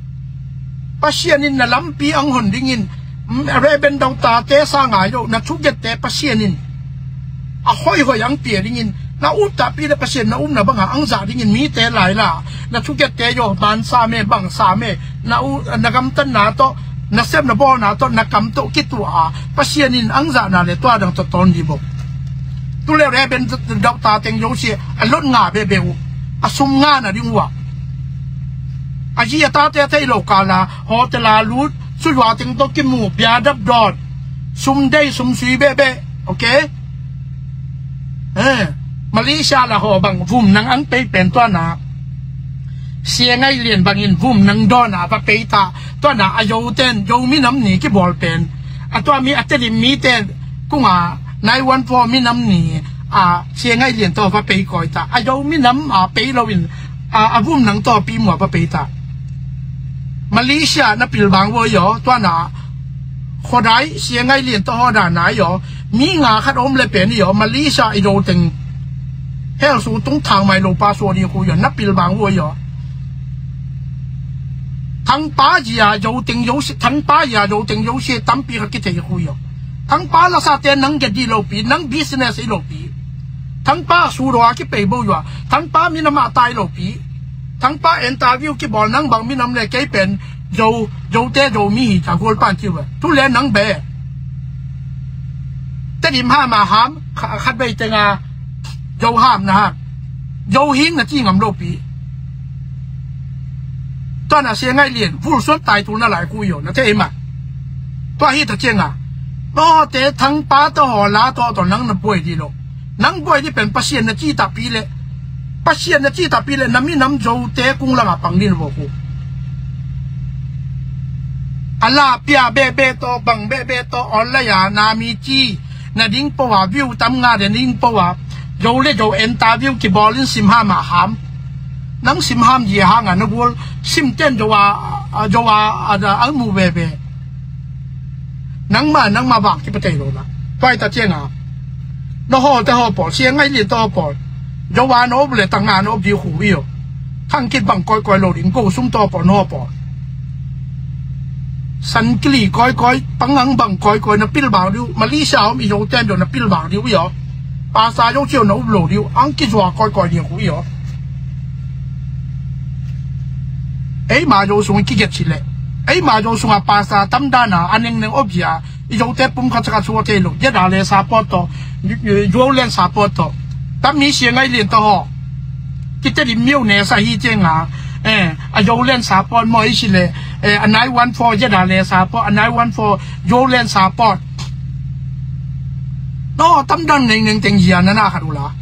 Pasian in na lampi ang hon dingin, mm, reben dau ta te sa ngai lo, na thuget te Pasian in. A hoihoi ang pia dingin, na up ta pi le Pasian na upna banga ang za dingin mi te lai la, na thuget te yo, man sa me, bang sa me, na u, na gamtatna to, na sem na bawlna to, na kam to kitua a, Pasian in ang zahna le tua dang to ton di bo. Tu le reben dau ta teng yo si, a lot nga be be u, a sum nga na ding u a. A ji a tate thei lo kala, hotel a lut, sui hua teng to kimu, bia dap dot, sum dei, sum sui be be, ok? Eh, Malaysia la ho bang vum nang ang pei pen tua na. Sia ngai lian bangin vum nang dona va pei ta. Tua na a yo ten, yo minam ni kibol pen. A tua mi a Tedim mi ten, kunga nai wan po minam ni, a sia ngai lian to va pei koi ta. A yo minam a pei lo in, a, a vum nang to pi mua va pei ta. Malaysia na pil bang wo yo, tua na. Khodai, sia ngai lian to ho da nai yo. Mi nga khat om le pen yo, Malaysia i do teng. Hel su tung thang mai lo pa so di khu yo, na pil bang wo yo. Thang pa zia yo teng yo si, thang pa zia yo teng yo si, tampi ka ki thei khu yo. Thang pa la sa te nang get di lo pi, nang business i lo pi. Thang pa su do a ki pei bo yo. Thang pa mi na ma tai lo pi. Thang pa interview ki bol nang bang mi nam le kei pen. Zo, zo te zo mi hi ta gol pan ki wa. Tu le nang be. Tedim ha ma ham, kha-, khat bei te nga. Zo ham na ha. Zo hing na ci ngam lo pi. Tua na sia ngai lian, vul suan tai tu na lai ku yo, na te ma. Tua hi ta ciang a. No te thang pa to ho la to to nang na buai di lo. Nang buai di pen Pasian na ci ta pi le. Pasian na ci ta pi le, na minam zo te kung langa pang din bo ku. A la pia be be to, bang be be to, on la ya, na mi ci. Na ding po wa, view tam nga de ding po wa. Zo le zo interview ki bol in sim ham a ham. Nang sim ham ye hanga na gol, sim ten zo wa, a, Zo a, a, a, a mu veve. Nangma, nangma bang kipatei lo la. Tua hi ta cianga, na haw te haw pawl, sia ngai lin te haw pawl, Zo a na op le tanga na op di khu i aw. Khang kit bang kawikawi lo ding, go sum te haw pawl, na haw pawl. San kili kawikawi, pangang bang kawikawi na pilbang diu, Malaysia om i Zo ten do na pilbang diu i aw. Pasa Zo ciau na up lo diu, ang kizua kawikawi ding khu i aw. Eima Zo sung i kiget si le, eima Zo sunga pasa tamdana a nengneng op zia, i Zote pum khat sa khat sua thei lo, zia da le support to, Zo len support to. Tam mi sia ngai lin to haw. Kitedim miau ne sa hi cianga, eh, a Zo len support maw i si le, eh, a nine one four zia da le support, a nine one four Zo len support. No, tamdan nengneng teng zia na na khat ula.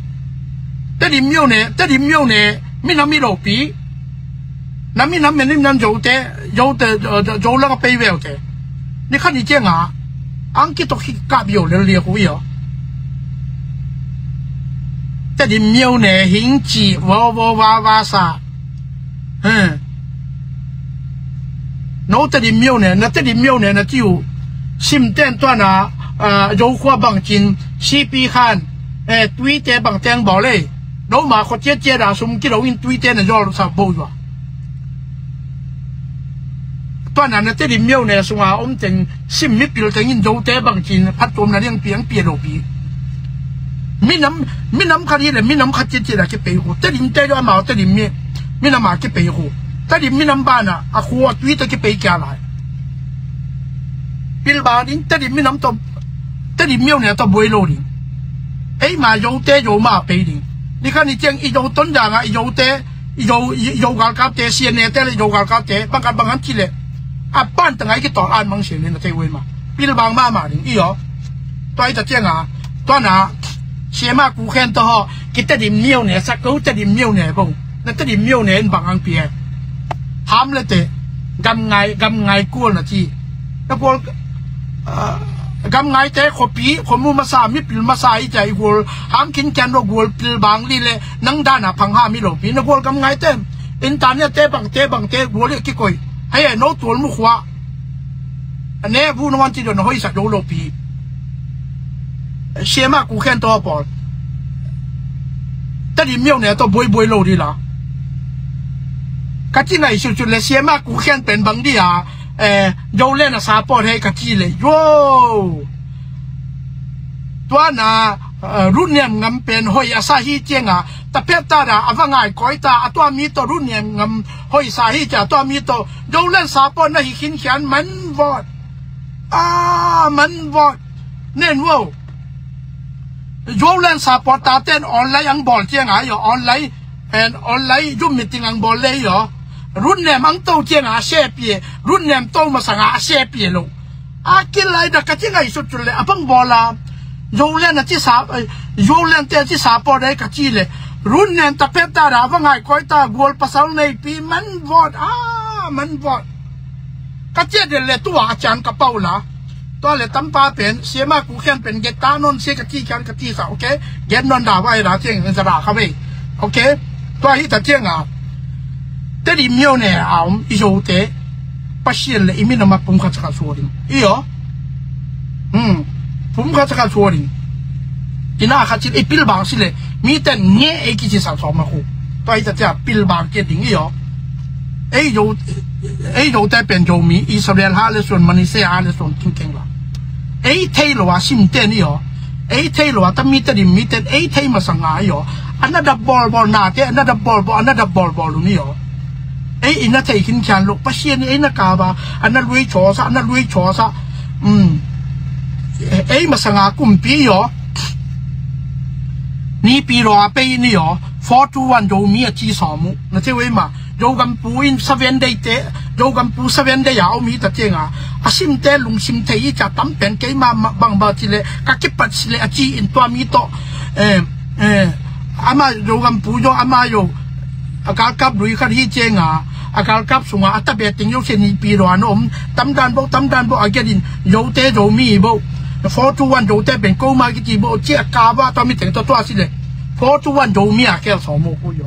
Tedim miau ne, tedim miau ne, minam i lopi. Na minam, minam Zote, Zote, Zo, Zo, Zo lang a pei veu te. Ni khan i cianga, ang kitok hi kap yo le lia khu i aw. Tedim miau ne, hing ci, vo, vo, va, va sa. He. No tedim miau ne, na tedim miau ne, na ciu. Sim ten tuana, a, Zo khua bang cin, C P khan, eh, tuite bang teng bawl ei. No ma kho cia cia da sum kilo in tuite na zol sa bo zua. Tuana na tedim miau ne sunga om teng sim mipil teng in Zote bang cin phat tuam na liang piang pia lo pi. Minam, minam khat hi le, minam khat cia cia da kipei khu. Tedim te do amau tedim mi, minam a kipei khu. Tedim minam bana, a khu a tuite kipei kia lai. Pilbang ding, tedim minam to, tedim miau ne to buai lo ding. Eima Zote Zo ma pei ding. Ni khan i ciang i Zo ton danga, i Zote, i Zo, i Zo galkapte, C N A te le i Zo galkapte, bang khat bang khat ci le. A pan ta ngai kitol an mang siang le na tei uai ma. Pilbang ma ma ding, i aw. Tua i ta cianga, tuana, siama ku khen to haw, kitedim miau ne, sa ko tedim miau ne bo. Na tedim miau ne in bang ang pia. Ham le te, gam ngai, gam ngai kual na ci. Na kual, ah, gam ngai te, khuapi, khuamu masa, mipil masa i ca i kual, ham khin kian ro kual pilbang li le, nang dana phang ham i lopi. Na kual gam ngai te, internet te bang te, bang te, kual i kikoi. Hei, no tual mu khua. A ne bu na wan ci do na hoi sa do lopi. Siama ku khen to pawl. Tedim miau ne to buai buai lo di la. Ka ci ngai siu siu le siama ku khen pen bang di a, eh, Zo len a support hei ka ci le. Yo! Tuana, eh, Rutniam Ngam pen hoi a sa hi cianga, ta pet ta da, a va ngai koi ta, a tua mi to Rutniam Ngam hoi sa hi cia, a tua mi to, Zo len support na hi khin khian man vot. Ah, man vot. Nen wow. Zo len support ta ten online ang bawl cianga yo, online, and online Zoom meeting ang bawl le yo. Rutniam ang to cianga a se pie, Rutniam to masanga a se pie lo. A kilai da ka ci ngai sut sut le, a bang bawl a. Zo len a ci sa, eh, Zo len te a ci sa pawl dai ka ci le. Rutniam ta pet ta da, va ngai koi ta, gual pasal nei pi, man vot, ah, man vot. Ka ci a del le tua a cian ka pau la. Tua le tampa pen, siama ku khian pen, get ta non se ka ci khian ka ci sa, okay? Get non da vai da ciang, za da ka vei. Okay? Tua hi ta cianga. Tedim miau ne a om i Zote. Pasian le i minam a pum khat sa khat sua ding. I aw. Hmm. Pum khat sa khat sua ding. I na khat ci le i pilbang si le. Mi ten nge ei kici sa sawm a khu. Tua hi ta cia pilbang kia ding i aw. Ei Zo, ei Zote pen Zomi, Israel ha le suan, Manasseh ha le suan, kingkeng la. Ei thei lo a sim ten i aw. Ei thei lo a ta mi tedim mi ten, ei thei masanga i aw. A na dap bawl bawl na te, a na dap bawl bawl, a na dap bawl bawl lo ni aw. Ei i na thei khin khian lo, Pasian i ei na ka ba, a na lui chaw sa, a na lui chaw sa. Um. Ei masanga kumpi i aw. Nipi lo a pei ni aw. Four two one Zomi a ci sawm uh. Na thei wei ma. Zogampu in seven day te, Zogampu seven day a om hi ta cianga. A simte lungsim thei hi cia tam pen keima ma-, bang ba ci le, ka kipat si le a ci in tua mi to. Eh, eh, ama Zogampu yo, ama yo. A galkap lui khat hi cianga. A galkap sunga, a tabe ting yo se nipi lo an om. Tamdan bo, tamdan bo, a get in. Zote, Zomi bo. Four two one Zote pen ko ma kiti bo. Cia ka ba, tua mi teng to tua si le. Four two one Zomi a kel sawm uh ku yo.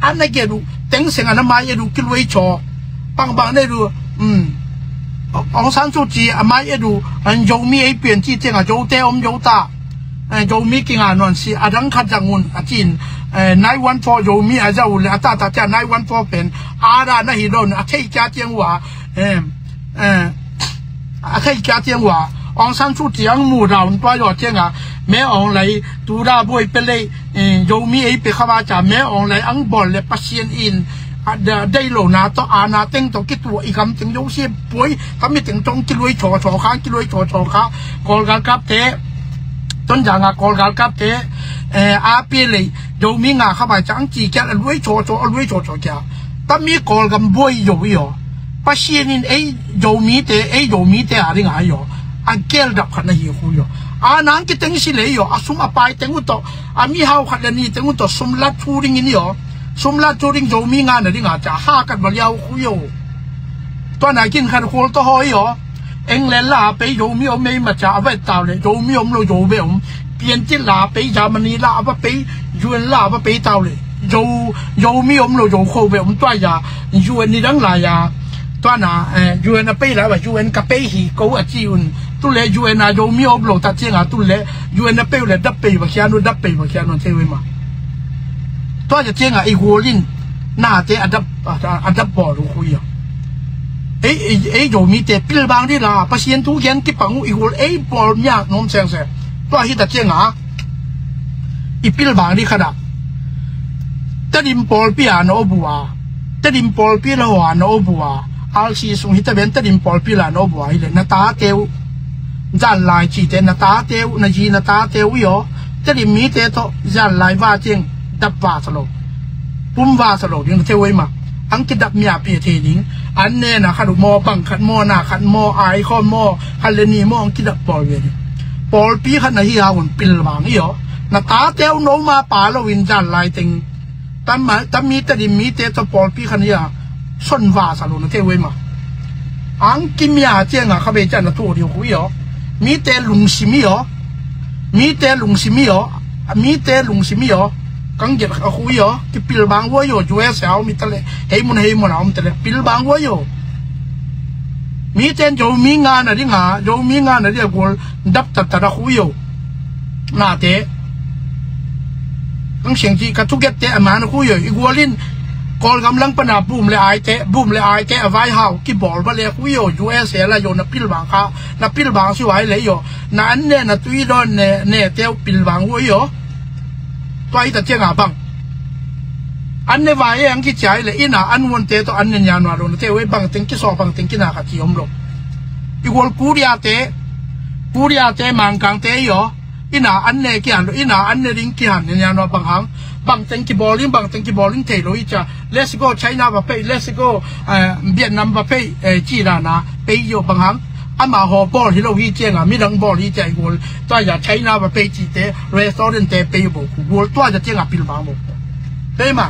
Ana gedu, teng seng ana mai edu kilwei chaw. Bangbang nei du, um, Aung San Suu Kyi a mai e du, an Zomi ei pian ci ciang a Zote om Zo ta. Eh, Zomi kinga nuan si, a dang khat zang un, a cin, eh, nine one four Zomi a zau le, a ta ta cia nine one four pen, a da na hi don, a thei kia tiang wa, eh, eh, a thei kia tiang wa, Aung San Suu Kyi ang mu daun tua yo tiang a, me ong lai, tu da boi pe lei, eh, Zomi ei pe khawa cia, me ong lai ang bol le Pasian in, a, da, dei lo na to, a na teng to, ki tua i gam teng Zo si, boi, kami teng tong ki lui cho cho kha, ki lui cho cho kha, Kawl galkap te, Tonzang a Kawl galkap te, eh, a pi lei, Zomi nga kha bai cang ci kia, a lui cho cho, a lui cho cho kia. Tami Kawl gam boi Zo i yo. Pasian in ei Zomi te, ei Zomi te a ding a yo. A gel dap khat na hi khu yo. A nang ki teng si lei yo. A sum a pai teng u to. A mi hau khat le ni teng u to. Sum lat thu ding in yo. Sum lat thu ding Zomi nga na ding a ca. Ha kat ba liau khu yo. Tua na kin khan khol to hoi yo. England la pei Zomi om mei ma ca a vet tau le Zomi om lo Zo be om. Pian ti la pei Germany la a va pei U N la a va pei tau le Zo Zomi om lo Zo kho be om tua ya U N ni dang la ya. Tua na eh, U N a pei la ba U N ka pei hi ko a ci un. Tu le U N a Zomi om lo ta ciang a tu le U N a pei le dap pei ba khian u dap pei ba khian u te we ma. Tua ya ciang a i golin na te a dap a, a dap bol u khu ya. Ei, ei, ei Zomi te pilbang di la, Pasian thu gen kipang uh i gol ei bawl miak nuam sengse. Tua hi ta ciang a, i pilbang di khat a. Tedim pawlpi a na o bu a. Tedim pawlpi la haw a na o bu a. R C sung hi ta ben Tedim pawlpi la na o bu a hi le na ta teu. Zan lai ci te na ta teu, na zi na ta teu i aw. Tedim mi te tawh zan lai va ciang dap va sa lo. Pum va sa lo ding na teu ei ma. Ang kidap mia pia thei ding. An ne na khat uh maw, bang khat maw, na khat maw, ai khawm maw, khat le ni maw, ang kidap pawl ve ding. Pawlpi khat na hi a un pilvang i aw. Na ta teu no ma pa lo in zan lai teng. Tam ma, tam mi Tedim mi te tawh pawlpi khat na hi a. Son va sa lo na teu ei ma. Ang kimia ciang a kha bei ciang na thu ding khu i aw. Mi te lungsim i aw. Mi te lungsim i aw. Mi te lungsim i aw. Kang giat a khu i aw. Kipilvang ua i aw. U S A om i ta le. Hei mun hei mun a om ta le. Pilvang ua i aw. Mi ten Zomi nga na ding a. Zomi nga na ding a gol dap tat tat a khu i aw. Na te. Ang siang ci ka thuget te a man a khu i aw. I gualin Kawlgam lang pan a bum le ai te. Bum le ai te a vai hau. Kibawl ba le khu i aw. U S A la i aw na pilvang kha. Na pilvang si vai le i aw. Na an ne na tui dawn ne, ne teu pilvang ua i aw. Tua i ta ciang a bang. An ne vai e ang ki ciai le ina an uan te tawh an ne nia nua lo na teu e bang teng ki saw bang teng ki na ka ci om lo. I gual Korea te, Korea te Mangkang te i aw. Ina an ne ki han lo, ina an ne ding ki han ne nia nua bang hang. Bang teng kibawl ding, bang teng kibawl ding thei lo i cia. Let's go China va pei, let's go, eh, Vietnam va pei, eh, ci dana pei i aw bang hang. Ama haw bawl hi lo hi ciang a, midang bawl hi ciang i gual. Tua ya China va pei ci te, restaurant te pei bo, gual tua ya ciang a pilvang bo. Pei ma.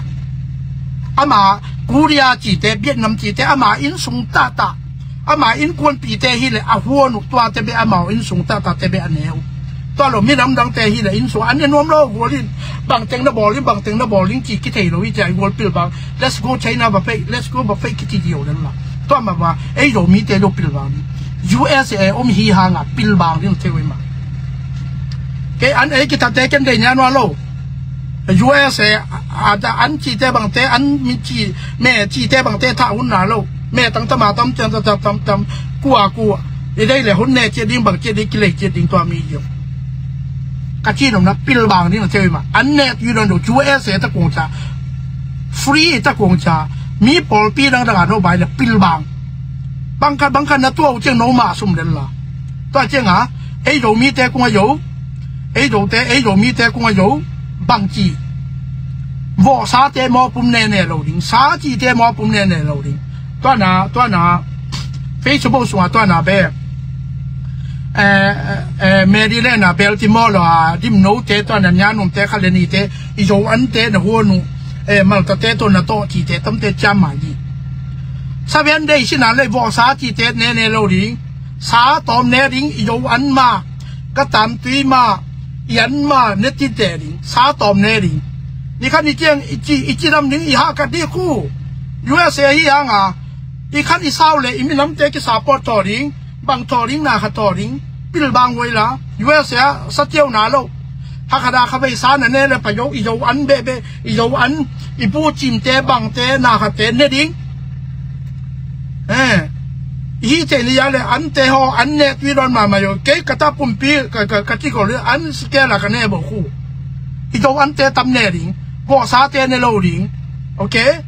Ama Korea ci te, Vietnam ci te, ama inn sung ta ta. Ama innkuanpihte hi le a huan uh tuate beh amau innsung tahtatte beh a ne uh. Tua lo mi lamdangte hi le innsung an ne nuam lo gualin. Bangteng na bawlin, bangteng na bawlin ci kithei lo hi cia i gual pilvang. Let's go China va pei, let's go va pei kici dio den la. Tua ma va ei lo mite lo pilvang ding. U S A om hi hanga pilvang ding thei uh hi ma. Kei an ei kithate ken dei nia nua lo. U S A a, a, an cite bangte, an mi ci, me cite bangte tha hun na lo. Me tang tama tam tam tam tam tam. Kua kua. I dei le hun ne cia ding bang cia ding kilei cia ding tua mi io. Ka ci nom na pilvang ding na thei uh hi ma. An ne tu don do U S A ta kong ca. Free ta kong ca. Mi pawlpi dangdang a no bai le pilvang. Bangkhat bangkhat na tua uh ciang no ma sum den la. Tua ciang a ei lo mite kung a io. Ei lo te, ei lo mite kung a io. Bang ci. Vawh sa te mawpum ne ne lo ding. Sa ci te mawpum ne ne lo ding. Tua na, tua na. Facebook sunga tua na be. Eh, eh, Maryland a Baltimore lo a dim no te tua na nia num te kha le ni te. I zo an te na huanu. Eh, malta te to na to ci te tam te ciam ma di. Sa ben dei sina le vawh sa ci te ne ne lo ding. Sa tawm ne ding i zo an ma, ka tam tui ma, i an ma ne ti te ding. Sa tawm ne ding. Ni khan i ciang i ci, i ci lam ding i ha ka di khu. U S A hi anga. I khan i sau le i minamte kisapawt tawh ding, bang tawh ding, na kha tawh ding, pilbang huai la, U S A sa tiau na lo. Hakha da kha bei sa na ne le pa yo, i yo an bebe, i yo an, i bu cimte, bangte, na khate ne ding. Eh, i hi te ni ya le ante ho, an ne tui don mama yo, kei ka ta pumpi, ka, ka, ka ti ko le, an si ke la ka ne bo khu. I yo ante tam ne ding, bo sa te ne lo ding. Okay?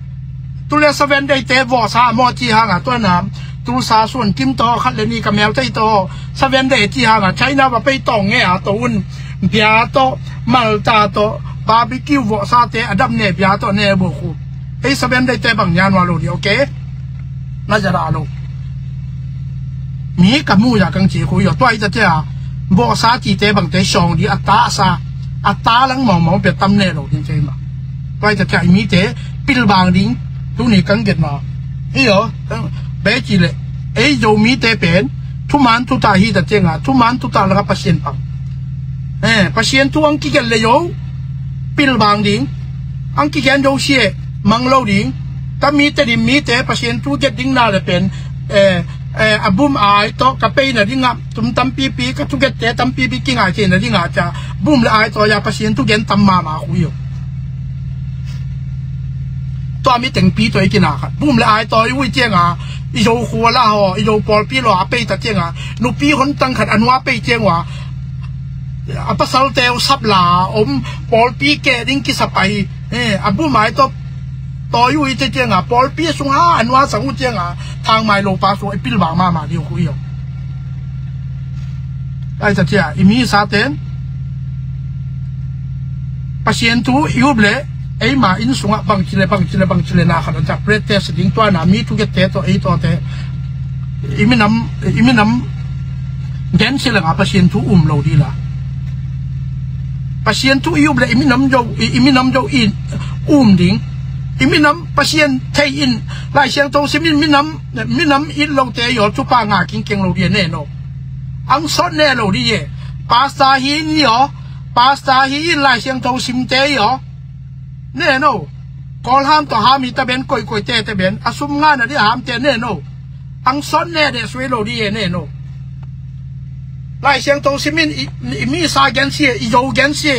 Tule Seven Day te vawh sa maw ci hanga tua nam. Tulsa suan kim tawh khat le ni ka mel tei tawh Seven Day ci hanga China va pei tawng nge a to un. Bia tawh, malta tawh, barbecue vawh sa te a dam ne bia tawh ne bo khu. Ei Seven Day te bang nian wa lo di, okay? Na ja da lo. Mi ka mu ya kang ci khu yo tua i ta tia. Vawh sa ci te bang te shong di a ta sa. A ta lang mawng mawng pe tam ne lo din te ma. Tua i ta tia i mi te pilbang ding. Tu ni kang get ma. Iyo, be ci le. Ei yo mi te pen. Thuman thuta hi ta tia nga. Thuman thuta langa Pasian pang. Eh, Pasian thu ang kigen le yo. Pilbang ding. Ang kigen yo sia. Mang lo ding. Ta mi te di mi te Pasian thu get ding na le pen. Eh, eh, a bum ai to ka pei na ding a. Tum tam pipi ka thuget te tam pipi kingai thei na ding a cia. Bum le ai tawi a Pasian thugen tam mama khu yo. Tua mi tengpi tawi kina khat bum le ai tawi ui cianga. I zo khua la haw i zo pawlpi law a pei ta cianga. Nupi hon tang khat a nua pei cianga. A pasal teu sap la om pawlpi ke ding kisapai. Eh, a bum ai taw tawi uh i te cianga pawlpi a sunga a nua sang uh cianga thangmai lo pa sung i pilbang mama diu khu i om. Ai ta cia i mi sa ten Pasian thu i up le eima inn sunga bangci le bangci le bangci le na khat an cia practice ding tua na mi thuget te taw ei taw te i minam i minam gen si le nga Pasian thu um lo di la. Pasian thu i up le i minam zo i minam zo i um ding. I minam Pasian thei in Lai Siangtho sim in minam minam it lo te yo tupa nga kingkeng lo di ne no. Ang sot ne lo di ye. Pasta hi in yo. Pasta hi in Lai Siangtho sim te yo. Ne no. Kol ham to ham hi ta ben koi koi te te ben a sum nga na di ham te ne no. Ang sot ne de sui lo di ye ne no. Lai Siangtho simin i mi sa gen si i zo gen si.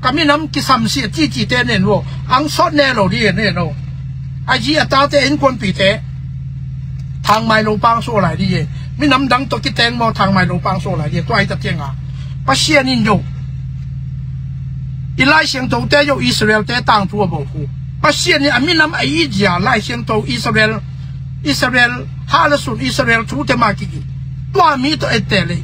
Ka minam kisam si ti ti te nen wo ang sot ne lo di ye ne no. A ji a ta te in kuan pi te. Thangmai lo pang so lai di ye. Minam dang to kiteng mo thangmai lo pang so lai di ye tua i ta tianga. Pasian in yo. I Lai Siangtho te yo Israel te tang tua bo hu. Pasian in a minam a i jia Lai Siangtho Israel. Israel ha la sun Israel thu te ma kiki. Tua mi to et te le.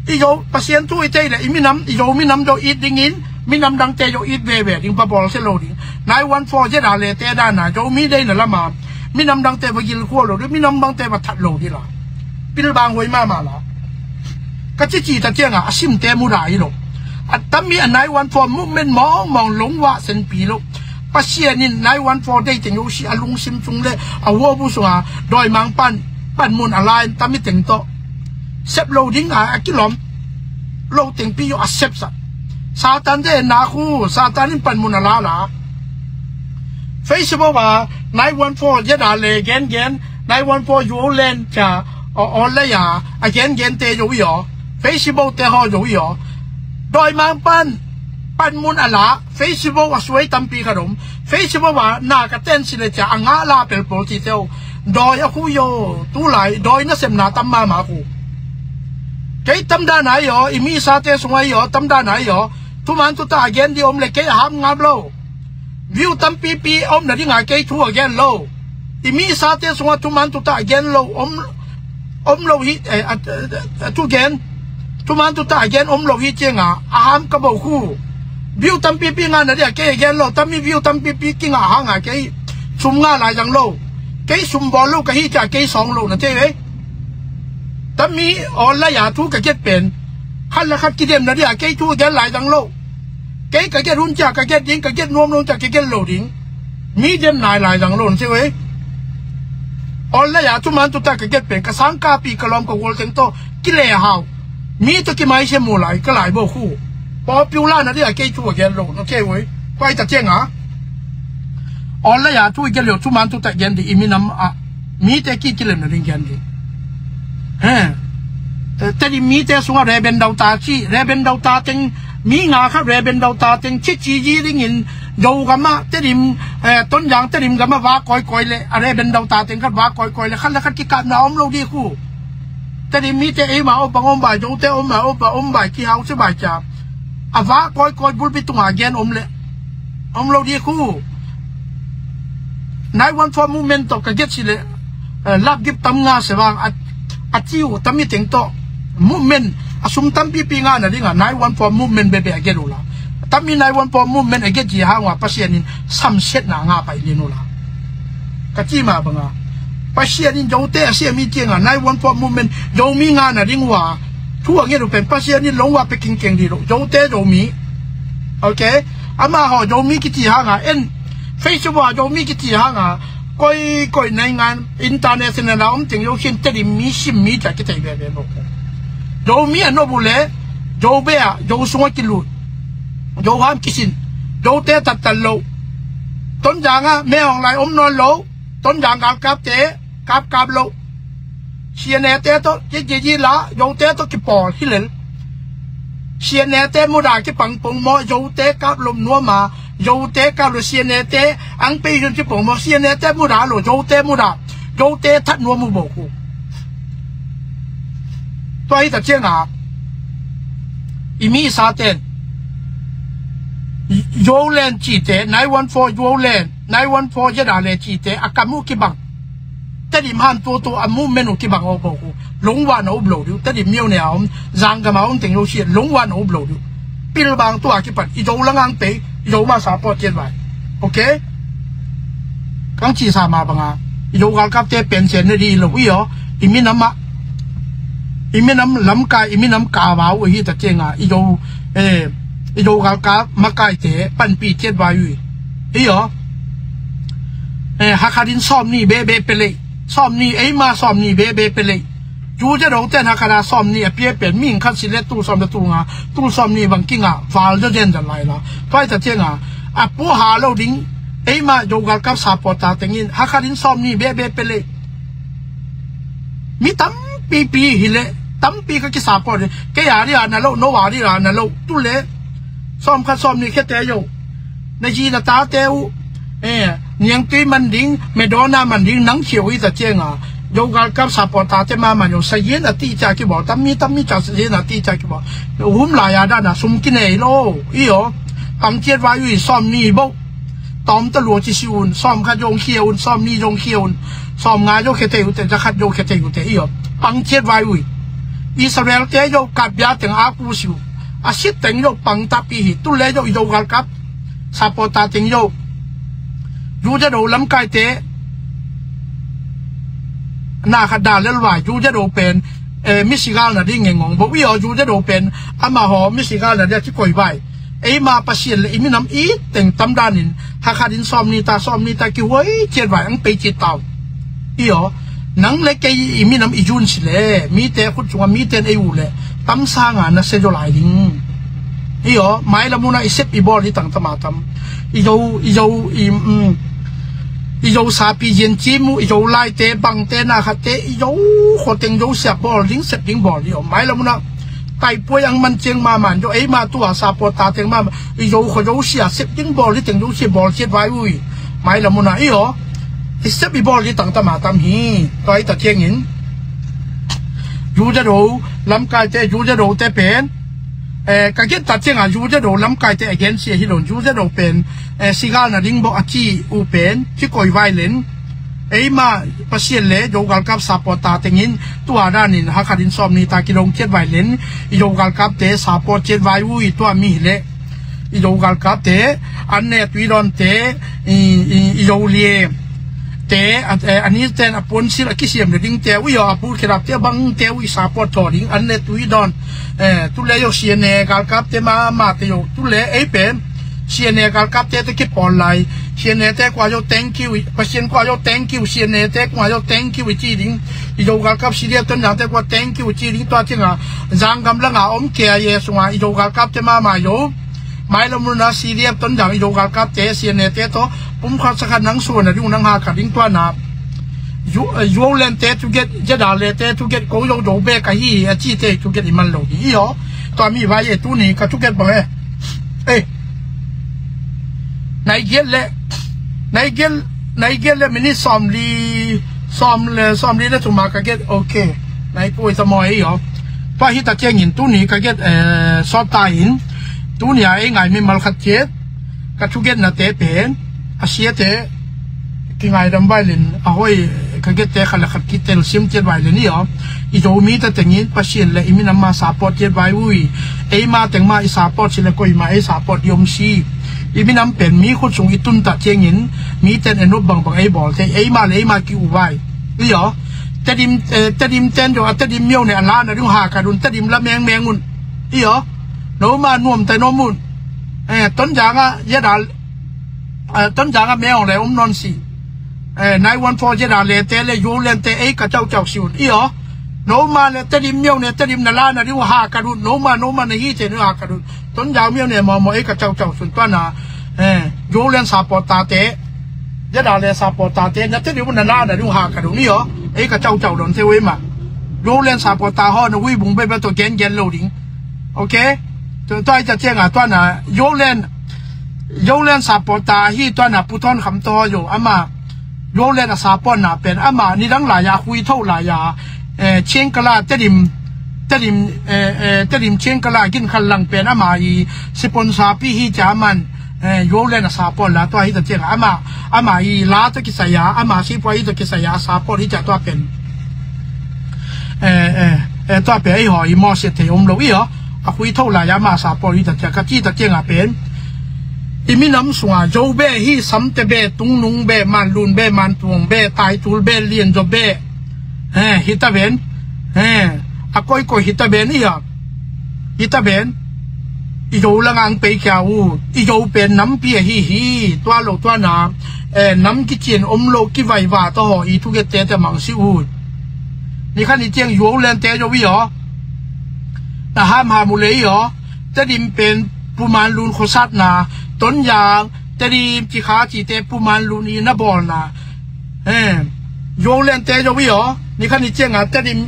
I yo Pasian thu i te le i minam i yo minam do it dingin minam dang te yo it ve ve ding pa bol se lo ding. Nine one four je da le te da na yo mi de na lama. Minam dang te va gil khual lo ding minam dang te va that lo ding la. Pilbang huai mama la. Ka cici ta tianga a sim te mu da i lo. A tam mi a nine one four movement mong mong long wa sen pi lo. Pasian in nine one four dei teng yo si a lungsim sung le a wo bu sunga doi mang pan pan mun a lai tam mi teng to. Sep lo ding a a kilom lo teng pi yo a sep sa. Satan de na khu Satan in pan mun a la la. Facebook a nine one four je da le gen gen nine one four yo len cha o o le ya a gen gen te yo yo. Facebook te ho yo yo. Doi mang pan pan mun a la Facebook a suai tampi ka dom. Facebook a na ka ten si le cha a nga la pel pol ti teu. Doi a khu yo tu lai doi na sem na tam ma ma khu. Kei tam da na yo i mi sa te sung a yo tam da na yo. Tu man tu ta a gen di om le kei a ham ngap lo. View tampipi om na dinga kei thu a gen lo. I mi sa te sunga thuman thuta a gen lo om om lo hi eh, a, a, a, thu gen thuman thuta a gen om lo hi tianga a ham ka bo khu. View tampipi nga na dia kei a gen lo tam mi view tampipi kinga hanga kei sum nga lai jang lo. Kei sum bol lo ka hi tia kei song lo na te ve. Tam mi online a thu ka get pen khat la khat kidem na dia kei thu a gen lai jang lo. Kei ka get hun cia ka get ding ka get nuam nuam cia ka get lo ding. Mi dem nai lai zang lo na se wei. Online a thuman thuta ka get pen ka sang ka pi ka lawm ka wal teng to kile hau. Mi to kimai se mu lai ka lai bo khu. Popular na dia kei thu a get lo na kei wei. Kuai ta tianga. Online a thu i get lo thuman thuta gen di i minam a Mite kikilem na ding gen ding. He. Tedim mite sungah Reben Dauta ci, Reben Dauta teng, mi nga khat Reben Dauta teng ci ci ji dingin, Zogam ah Tedim, eh, Tonzang Tedim gam ah va kawikawi le, a Reben Dauta teng khat va kawikawi le, khat le khat kikapna om lo ding khu. Tedim mite eima om bang om bai, Zote om bai, om bai, om bai, kihau si bai cia. A va kawikawi bulpi tunga gen om le, om lo ding khu. Nine one four movement tawh ka get si le, eh, lap gip tam nga se vang, a, a ci uh tam i teng tawh. Movement, a sum tampipi nga na dingah, nine one four movement bebe a get uh la. Tam i nine one four movement a get ji hang uh a Pasian in samsiatna nga pai lin uh la. Ka ci mah banga. Pasian in Zote a siam i cianga, nine one four movement, Zomi nga na ding uh a, thu a nget uh pen Pasian in lung uh a pe kingkeng dih lo. Zote Zomi. Ok? Amah haw Zomi kici hanga, en Facebook a Zomi kici hanga, koi, koi naingan international a om teng Zo khin Tedim mi sim mi ca kithei veve lo. Zomi a nop uh le, Zo be a, Zo sungah kilut. Zo ham kisin. Zote tattat lo. Tonzang ah, Mehawng lai om nawn lo. Tonzang galkapte, kapkap lo. C N A te tawh, ci ci ci la, Zote tawh kipawl hi lel. C N A te muda kipang pong maw, Zote kap lom nuam a, Zote kap lo C N A te, ang pei zun kipong maw, C N A te muda lo, Zote muda, Zote that nuam uh bawk uh. Tua hi ta cianga, i mi sa ten, Zoland cite, nine one four Zoland, nine one four Jedale cite, a kam uh kibang. Tedim han tutu a movement uh kibang aw bawk uh. Lungwan a up lo dih uh. Tedim myo ne a om, Zanggam a om teng lo sia, lungwan a up lo dih uh. Pilbang tua kipan, i Zo langang pei, i Zo masa pawt ciat vai. Ok? Kang ci sa ma banga, i Zo galkapte pension ne dih lo i aw, i minam ah, i minam lamkai, i minam kavau, i hi ta cianga, i Zo, eh, i Zo galkap makaite panpi ciat vai ui. I aw. Eh, hakhatin sawm ni bebe pelei. Sawm ni, eima sawm ni bebe pelei. Zu Zado ten hakhat a sawm ni a pia pen, mihing khat si le tul sawm le tul nga, tul sawm ni bang kinga, val zo zen zan lai la. Tua hi ta cianga, a pu ha lo ding, eima Zo galkap supporter tengin, hakhatin sawm ni bebe pelei. Mi tampipi hi le, tampi ka kisupport hi. Kei a dih a na lo, no a dih a na lo, tu le, sawm khat sawm ni khete yo. Na zi na tate uh, eh, niangtui man ding, Madonna man ding, nang khia uh i ta cianga. Zo galkap supporter te mama yo, sayin a ti ca kibawl, tammi, tammi ca sayin a ti ca kibawl. Hum lai a dana, sum kinei lo, i aw. Pang ciat vai ui, sawm ni bo. Tawm ta lua ci si un, sawm khat zong khia un, sawm ni zong khia un, sawm nga zo khia tei ute, za khat zo khia tei ute, i aw. Pang ciat vai ui. Israel te zo kap bia teng a ku si uh. A sit teng zo pang tapi hi, tu le zo i Zo galkap supporter teng zo. Zu Zado lamkaite, na khat da lel vai, Zu Zado pen, eh, misigal na ding ngengong. Bo i aw Zu Zado pen, ama haw misigal na dia ci koi vai. Eima Pasian le i minam i teng tam danin, hakhatin sawm ni ta, sawm ni ta kihuai ciat vai, ang pei ciat tau. I aw, nang le kei i minam i zun si le, mite khut sunga miten ei uh le, tam sanga na se zo lai ding. I aw, mailam una i sep i bawl i tang tama tam. I Zo, i Zo, i, mm, i Zo sapi zian cim uh, i Zo laite, bangte, na khatte, i Zo khoteng Zo siap bawl ding, sep ding bawl i aw. Mailam una, taipuai ang man ciang maman, zo eima tua supporter teng mama, i Zo kho Zo sia, sep ding bawl i teng Zo sia bawl ciat vai ui. Mailam una i aw. I sep i bawl i tang tama tam hi. Tua i ta ciangin. Zu Zado, lamkaite, Zu Zado te pen. Eh, ka gen ta cianga Zu Zado, lamkaite against hi lon, Zu Zado pen, eh, sigal na ding bo a ci uh pen, ci koi vai len. Eima Pasian le Zo galkap supporter tengin tua danin hakhatin sawm ni ta kidong ciat vai len, i Zo galkap te support ciat vai ui tua mi hi le. I Zo galkap te, an ne tui dawn te, i, i, i Zo lie te, a, eh, a ni ten a puan sil a kisiam le ding te ui aw, a pul khedap te bang te ui support thaw ding, an ne tui dawn, eh, tu le yo C N A galkap te mama te yo, tu le ei pen, C N A galkap te te kipawl lai. C N A te kua yo thank you, Pasian kua yo thank you, C N A te kua yo thank you i ci ding. I Zo galkap C D F Tonzang te kua thank you i ci ding tua cinga. Zanggam langa om K I A sunga i Zo galkap te mama yo. Mailam una C D F Tonzang i Zo galkap te C N A te to. Pum khat sa khat nang suan a ding nang ha khat ding tua na. Zu- eh, Zuau Len te thuget, Zeda le te thuget, ko zo zo bek ahi hi a ci te thuget i man lo hi i aw. Tua mi vai e tuni ka thuget bang e. Eh. Nai giat le, nai giat, nai giat le minit sawm li, sawm le, sawm li le thum a ka get, ok. Nai pui ta maw ei aw. Tua hi ta ciangin tuni ka get, eh, sawt ta in. Tuni a ei ngai mimal khat ciat. Ka thugetna te pen, a sia te, kingaidam vai len, a hoi, ka get te khat le khat kitel sim ciat vai len i aw. I Zomi ta tengin, Pasian le i minam ma support ciat vai ui. Ei ma teng ma i support si le koi ma ei support i om si. I minam pen mi khut sung i tun ta ciangin, mi ten en up bangbang ei bawl thei, ei ma le ei ma ki u vai. I aw. Tedim, eh, Tedim ten jo, a Tedim miau ne a la na dung ha ka dun, Tedim la meng meng un. I aw. No ma nuam te no mun. Eh, Tonzang a, Zeda, eh, Tonzang a meng le um non si. Eh, nine one four Zeda le te le Zuau Len te ei ka cau cau si un. I aw. No ma le Tedim miau ne Tedim na la na dung ha ka dun. No ma, no ma na hi te nu ha ka dun. Tonzang miau ne maw maw ei ka cau cau sun tua na. Eh, Zuau Len supporter te. Zeda le supporter te. Na Tedim na la na dung ha ka dun. I aw. Ei ka cau cau don te wei ma. Zuau Len supporter ho na ui bung be be to gen gen lo ding. Ok? Tua, tua i ta ciang a tua na, Zuau Len, Zuau Len supporter hi tua na Pu Thon Kham to yo, ama, Zuau Len a support na pen, ama, nidang lai a, hui tho lai a, eh, Chiang Kala, Tedim, Tedim, eh, eh, Tedim Chiang Kala, gin khal lang pen, ama i, sponsor pi hi ca man, eh, Zuau Len a support la, tua hi ta ciang a, ama, ama i la to kisai a, ama si pua i to kisai a, support hi ca tua pen. Eh, eh, eh, tua pen, ei ho, i maw se te om lo i aw. A hui tho lai a ma sa pawl hi ta cia ka ci ta ciang a pen. I minam sung a Zo be hi, Samte be, Tungnung be, Manlun be, Mantuang be, Taitul be, Lianzaw be. Eh, hi ta ben. Eh, a koi koi hi ta ben i a. Hi ta ben. I Zo lang ang pei kia u. I Zo pen nampi a hi hi. Tua lo tua na. Eh, nam kician om lo kivaiva ta ho i thuget te te mang si u. Ni khan i ciang Zuau Len te zo i aw. Na ham ham u le i aw. Tedim pen Pu Manlun khosatna, Tonzang, Tedim ci kha ci te Pu Manlun i na bawlna. Eh, Zuau Len te zo i aw. Ni khan i ciang a Tedim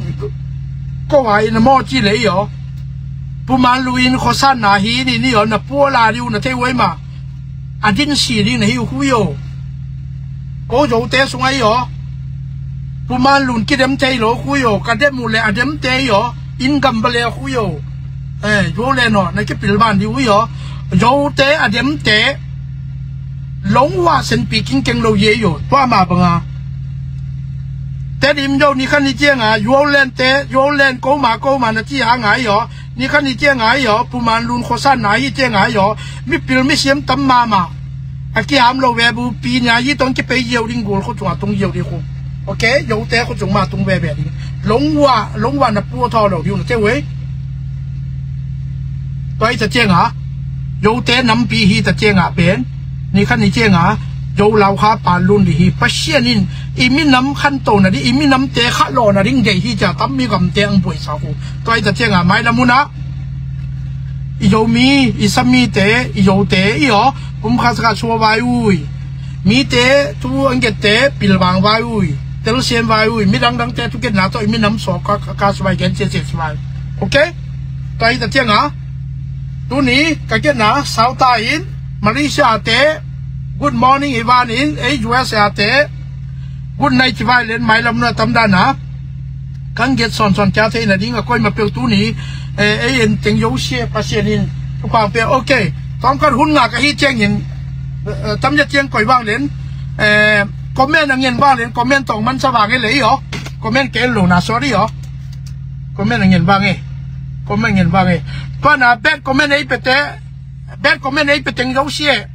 ko a i na maw ci le i aw. Pu Manlun in khosatna hi ni ni aw na pua la diu na te wei ma. A din si ding na hi u khu yo. Ko Zo te sung a i aw. Pu Manlun kidem thei lo khu yo. Ka dem u le a dem te i aw. In gam ba le khu yo. Eh, Zuau Len aw, na kipil ban di u i aw. Zo te a dem te. Long wa sen pi king keng lo ye yo. Tua ma bang a. Tedim zo ni khan ni ciang a. Zuau Len te, Zuau Len ko ma, ko ma na ci a ngai aw. Ni khan ni ciang a i aw, Pu Manlun khosatna hi ciang a i aw, mipil misiam tam mama. A kiham lo ve bu pi nia hi tong kipei ziau ding gul khutung a tung ziau ding khu. Ok, Zo te khutung ma tung ve ve ding. Long wa, long wa na pu thaw lo ding na te wei. Tua i ta ciang a, Zo te nampi hi ta ciang a pen. Ni khan ni ciang a, Zo lau kha pa lun di hi. Pasian in, i minam khan to na di, i minam te kha lo na ding gei hi cia tam mi gam te ang buai sa khu. Tua i ta ciang a, mai la mun a. I Zomi, i Sami te, i Zo te, i aw, kum kha sa ka sua vai ui. Mi te, tu ang get te, pil vang vai ui. Tel sian vai ui, mi dang dang te, tu get na to, i minam so ka, ka, ka sua vai gen cia cia sua vai. Ok? Tua i ta ciang a. Tuni, ka get na, sau ta in, Malaysia te, good morning, i van in, eh, U S A te, good night, ci vai len, mai lam na tam dan a. Kan get son son kia te na ding a koi ma peu tuni, eh, eh, en teng yo sia, Pasian in, tu pang pe, ok. Tong kan hun nga ka hi ciang in, eh, tam ya ciang koi vang len, eh, comment ang en vang len, comment tong man sa vang e le i aw. Comment ke lo na, sorry aw. Comment ang en vang e. Comment ang en vang e. Tua na bad comment ei pe te, bad comment ei pe teng zo sia.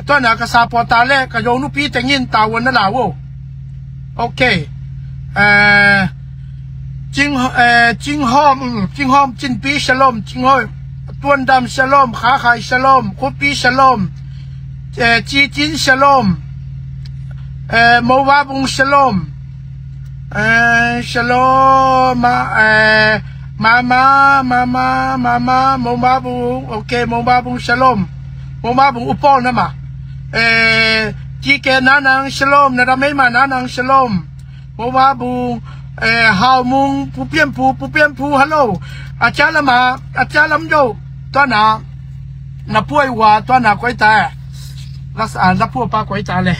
Tua na ka supporter le, ka Zo nupi tengin tavuan na la vo. Ok. Eh, Cing, eh, Cing Hom, mm, Cing Hom, Cinpi shalom, Cing Hom, Tuan Dam shalom, Kha Khai shalom, Khupi shalom, eh, Ci Cin shalom, eh, Mova Bung shalom. Eh, shalom, ma, eh, mama, mama, mama, Mumabung, ok, Mumabung, shalom. Mumabung, upol nama. Eh, Kike Nanang, shalom, Nadamema Nanang, shalom. Mo Ba Bung, eh, Hau Mung, Pu Pian Pu, Pu Pian Pu, hello. A cia lam a, a cia lam jo, tua na, na puai ua, tua na koi ta. Las a, na puai pa koi ta le.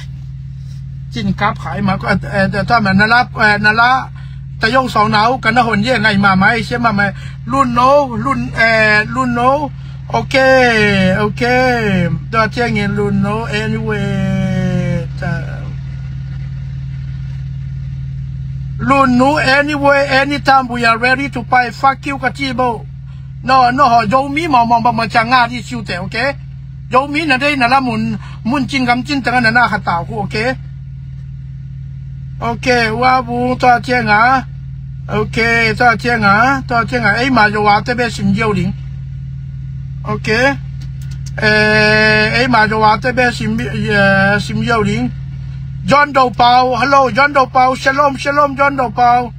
Cin kap khai ma, eh, eh, tua ma, na la, eh, na la, ta yong song na u, ka na hon ye ngai ma mai, sia ma mai. Lun no, lun, eh, lun no. Okay, okay. Tua ciangin lun no, anyway. Ta. Lun nu, anyway, anytime we are ready to fight. Fuck you, ka ci bo. No, no, ho, Zomi mo, mo, mo, mo, ciang nga di siu te, okay? Zomi na dei na la mun, mun cin gam cin tanga na na kha tau ku, okay? Okay, wa bu tua ciang a. Okay, tua ciang a, tua ciang a. Ei ma zo wa te be sim yo ding. Okay. Eh, ei ma zo wa te be sim, eh, sim yo ding. John Do Pau, hello, John Do Pau, shalom, shalom, John Do Pau.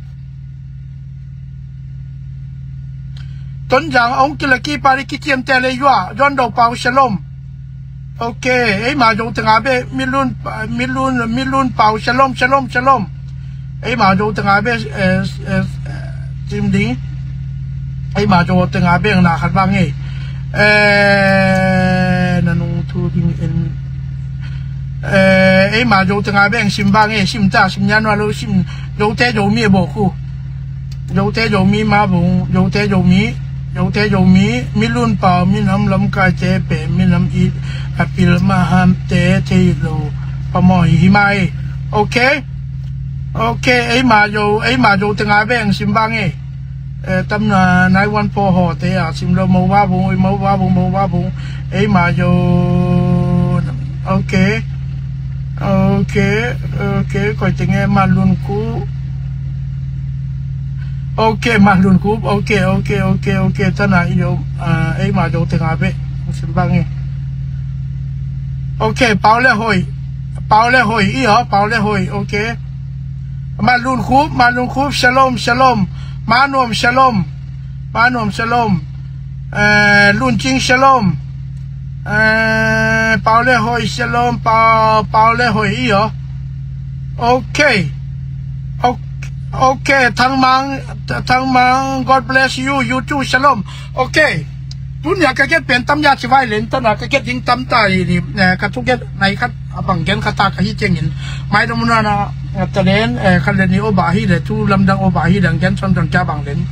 Tonzang ong kila ki pari ki ciam te le yua, John Do Pau, shalom. Okay, ei ma zo tanga be, Milun, Milun, Milun Pau, shalom, shalom, shalom. Ei ma zo tanga be, eh, eh, eh, sim ding. Ei ma zo tanga be na khat bang ei. Eh, na nung thu ding en. Eh, ei ma zo tanga be sim bang ei, sim ta, sim nya no lo sim, zo te zo mi bo ku. Zo te zo mi ma bung, zo te zo mi, zo te zo mi, Milun Pau, mi nam lam kai te pe, mi nam i, a pil ma ham te te lo, pa mo hi mai. Okay? Okay, ei ma zo, ei ma zo tanga be sim bang ei. Eh, tam na nine one four ho te a sim lo Mo Ba Bung, Mo Ba Bung, Mo Ba Bung. Ei ma zo. Okay. Okay, okay, koi teng e ma lun ku. Okay, ma lun ku. Okay, okay, okay, okay. Tana i zo, ah, ei ma zo teng a be. Sim bang e. Okay, Pau le Hoi. Pau le Hoi, i ho, Pau le Hoi, okay. Ma lun ku, ma lun ku, shalom, shalom. Ma nuam, shalom. Ma nuam, shalom. Eh, Lun Cing, shalom. Eh, Pau le Hoi, shalom. Pau, Pau le Hoi, i ho. Okay. Ok-, okay, Thang Mang, Thang Mang, God bless you, you too, shalom. Okay. Tunia ka get pen tam ya ci vai len, tana ka get ding tam ta i ni, eh, ka tu get nai khat a bang gen khat ta ka hi ciangin. Mai dong muna na, eh, ta len, eh, ka len ni o ba hi le, tu lamdang o ba hi le, gen son don ca bang len.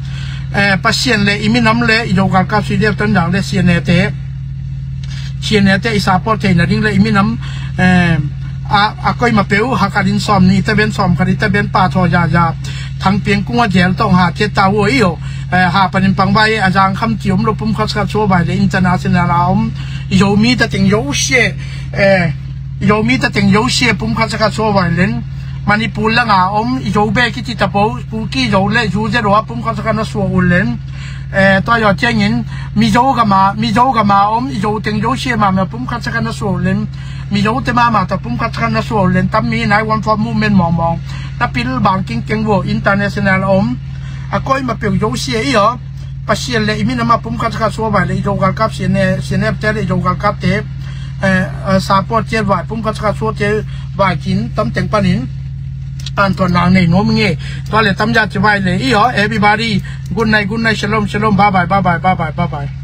Eh, Pasian le, i minam le, i Zo galkap si dek ton dang le, sian e te. Sian e te, i support te, na ding le, i minam, eh, a, a koi ma peu, ha ka din som ni, ta ben som ka di, ta ben pa tho ya ya. Thang piang kung a jel tong ha, ce ta wo i o. Eh, ha panin pang bai, a jang kham ti om lo pum khat khat so bai le, international a om. I Zo mi ta ting Zo sie. Eh, Zo mi ta teng Zo sia pum khat sa khat sua vai len. Manipur langa om i Zo be kiti tapo, Kuki Zo le Zu Zero a pum khat sa khat na sua u len. Eh, tua yo ciangin, Mizo gama, Mizo gama om i Zo teng Zo sia mama pum khat sa khat na sua u len. Mizo te mama ta pum khat sa khat na sua u len. Tam mi nai one for movement mong mong. Na pil bang king keng wo international om. A koi ma peu Zo sia i o. Pasian le i minam a pum khat sa khat sua vai le i Zo galkap sian e, sian e te le i Zo galkap te, eh, eh, support ciat vai, pum khat sa khat sua ciat vai kin tam teng panin. An ton nang nei nom nge. Tua le tam ya ci vai le i o, everybody. Good night, good night, shalom, shalom, bye bye, bye bye, bye bye, bye bye.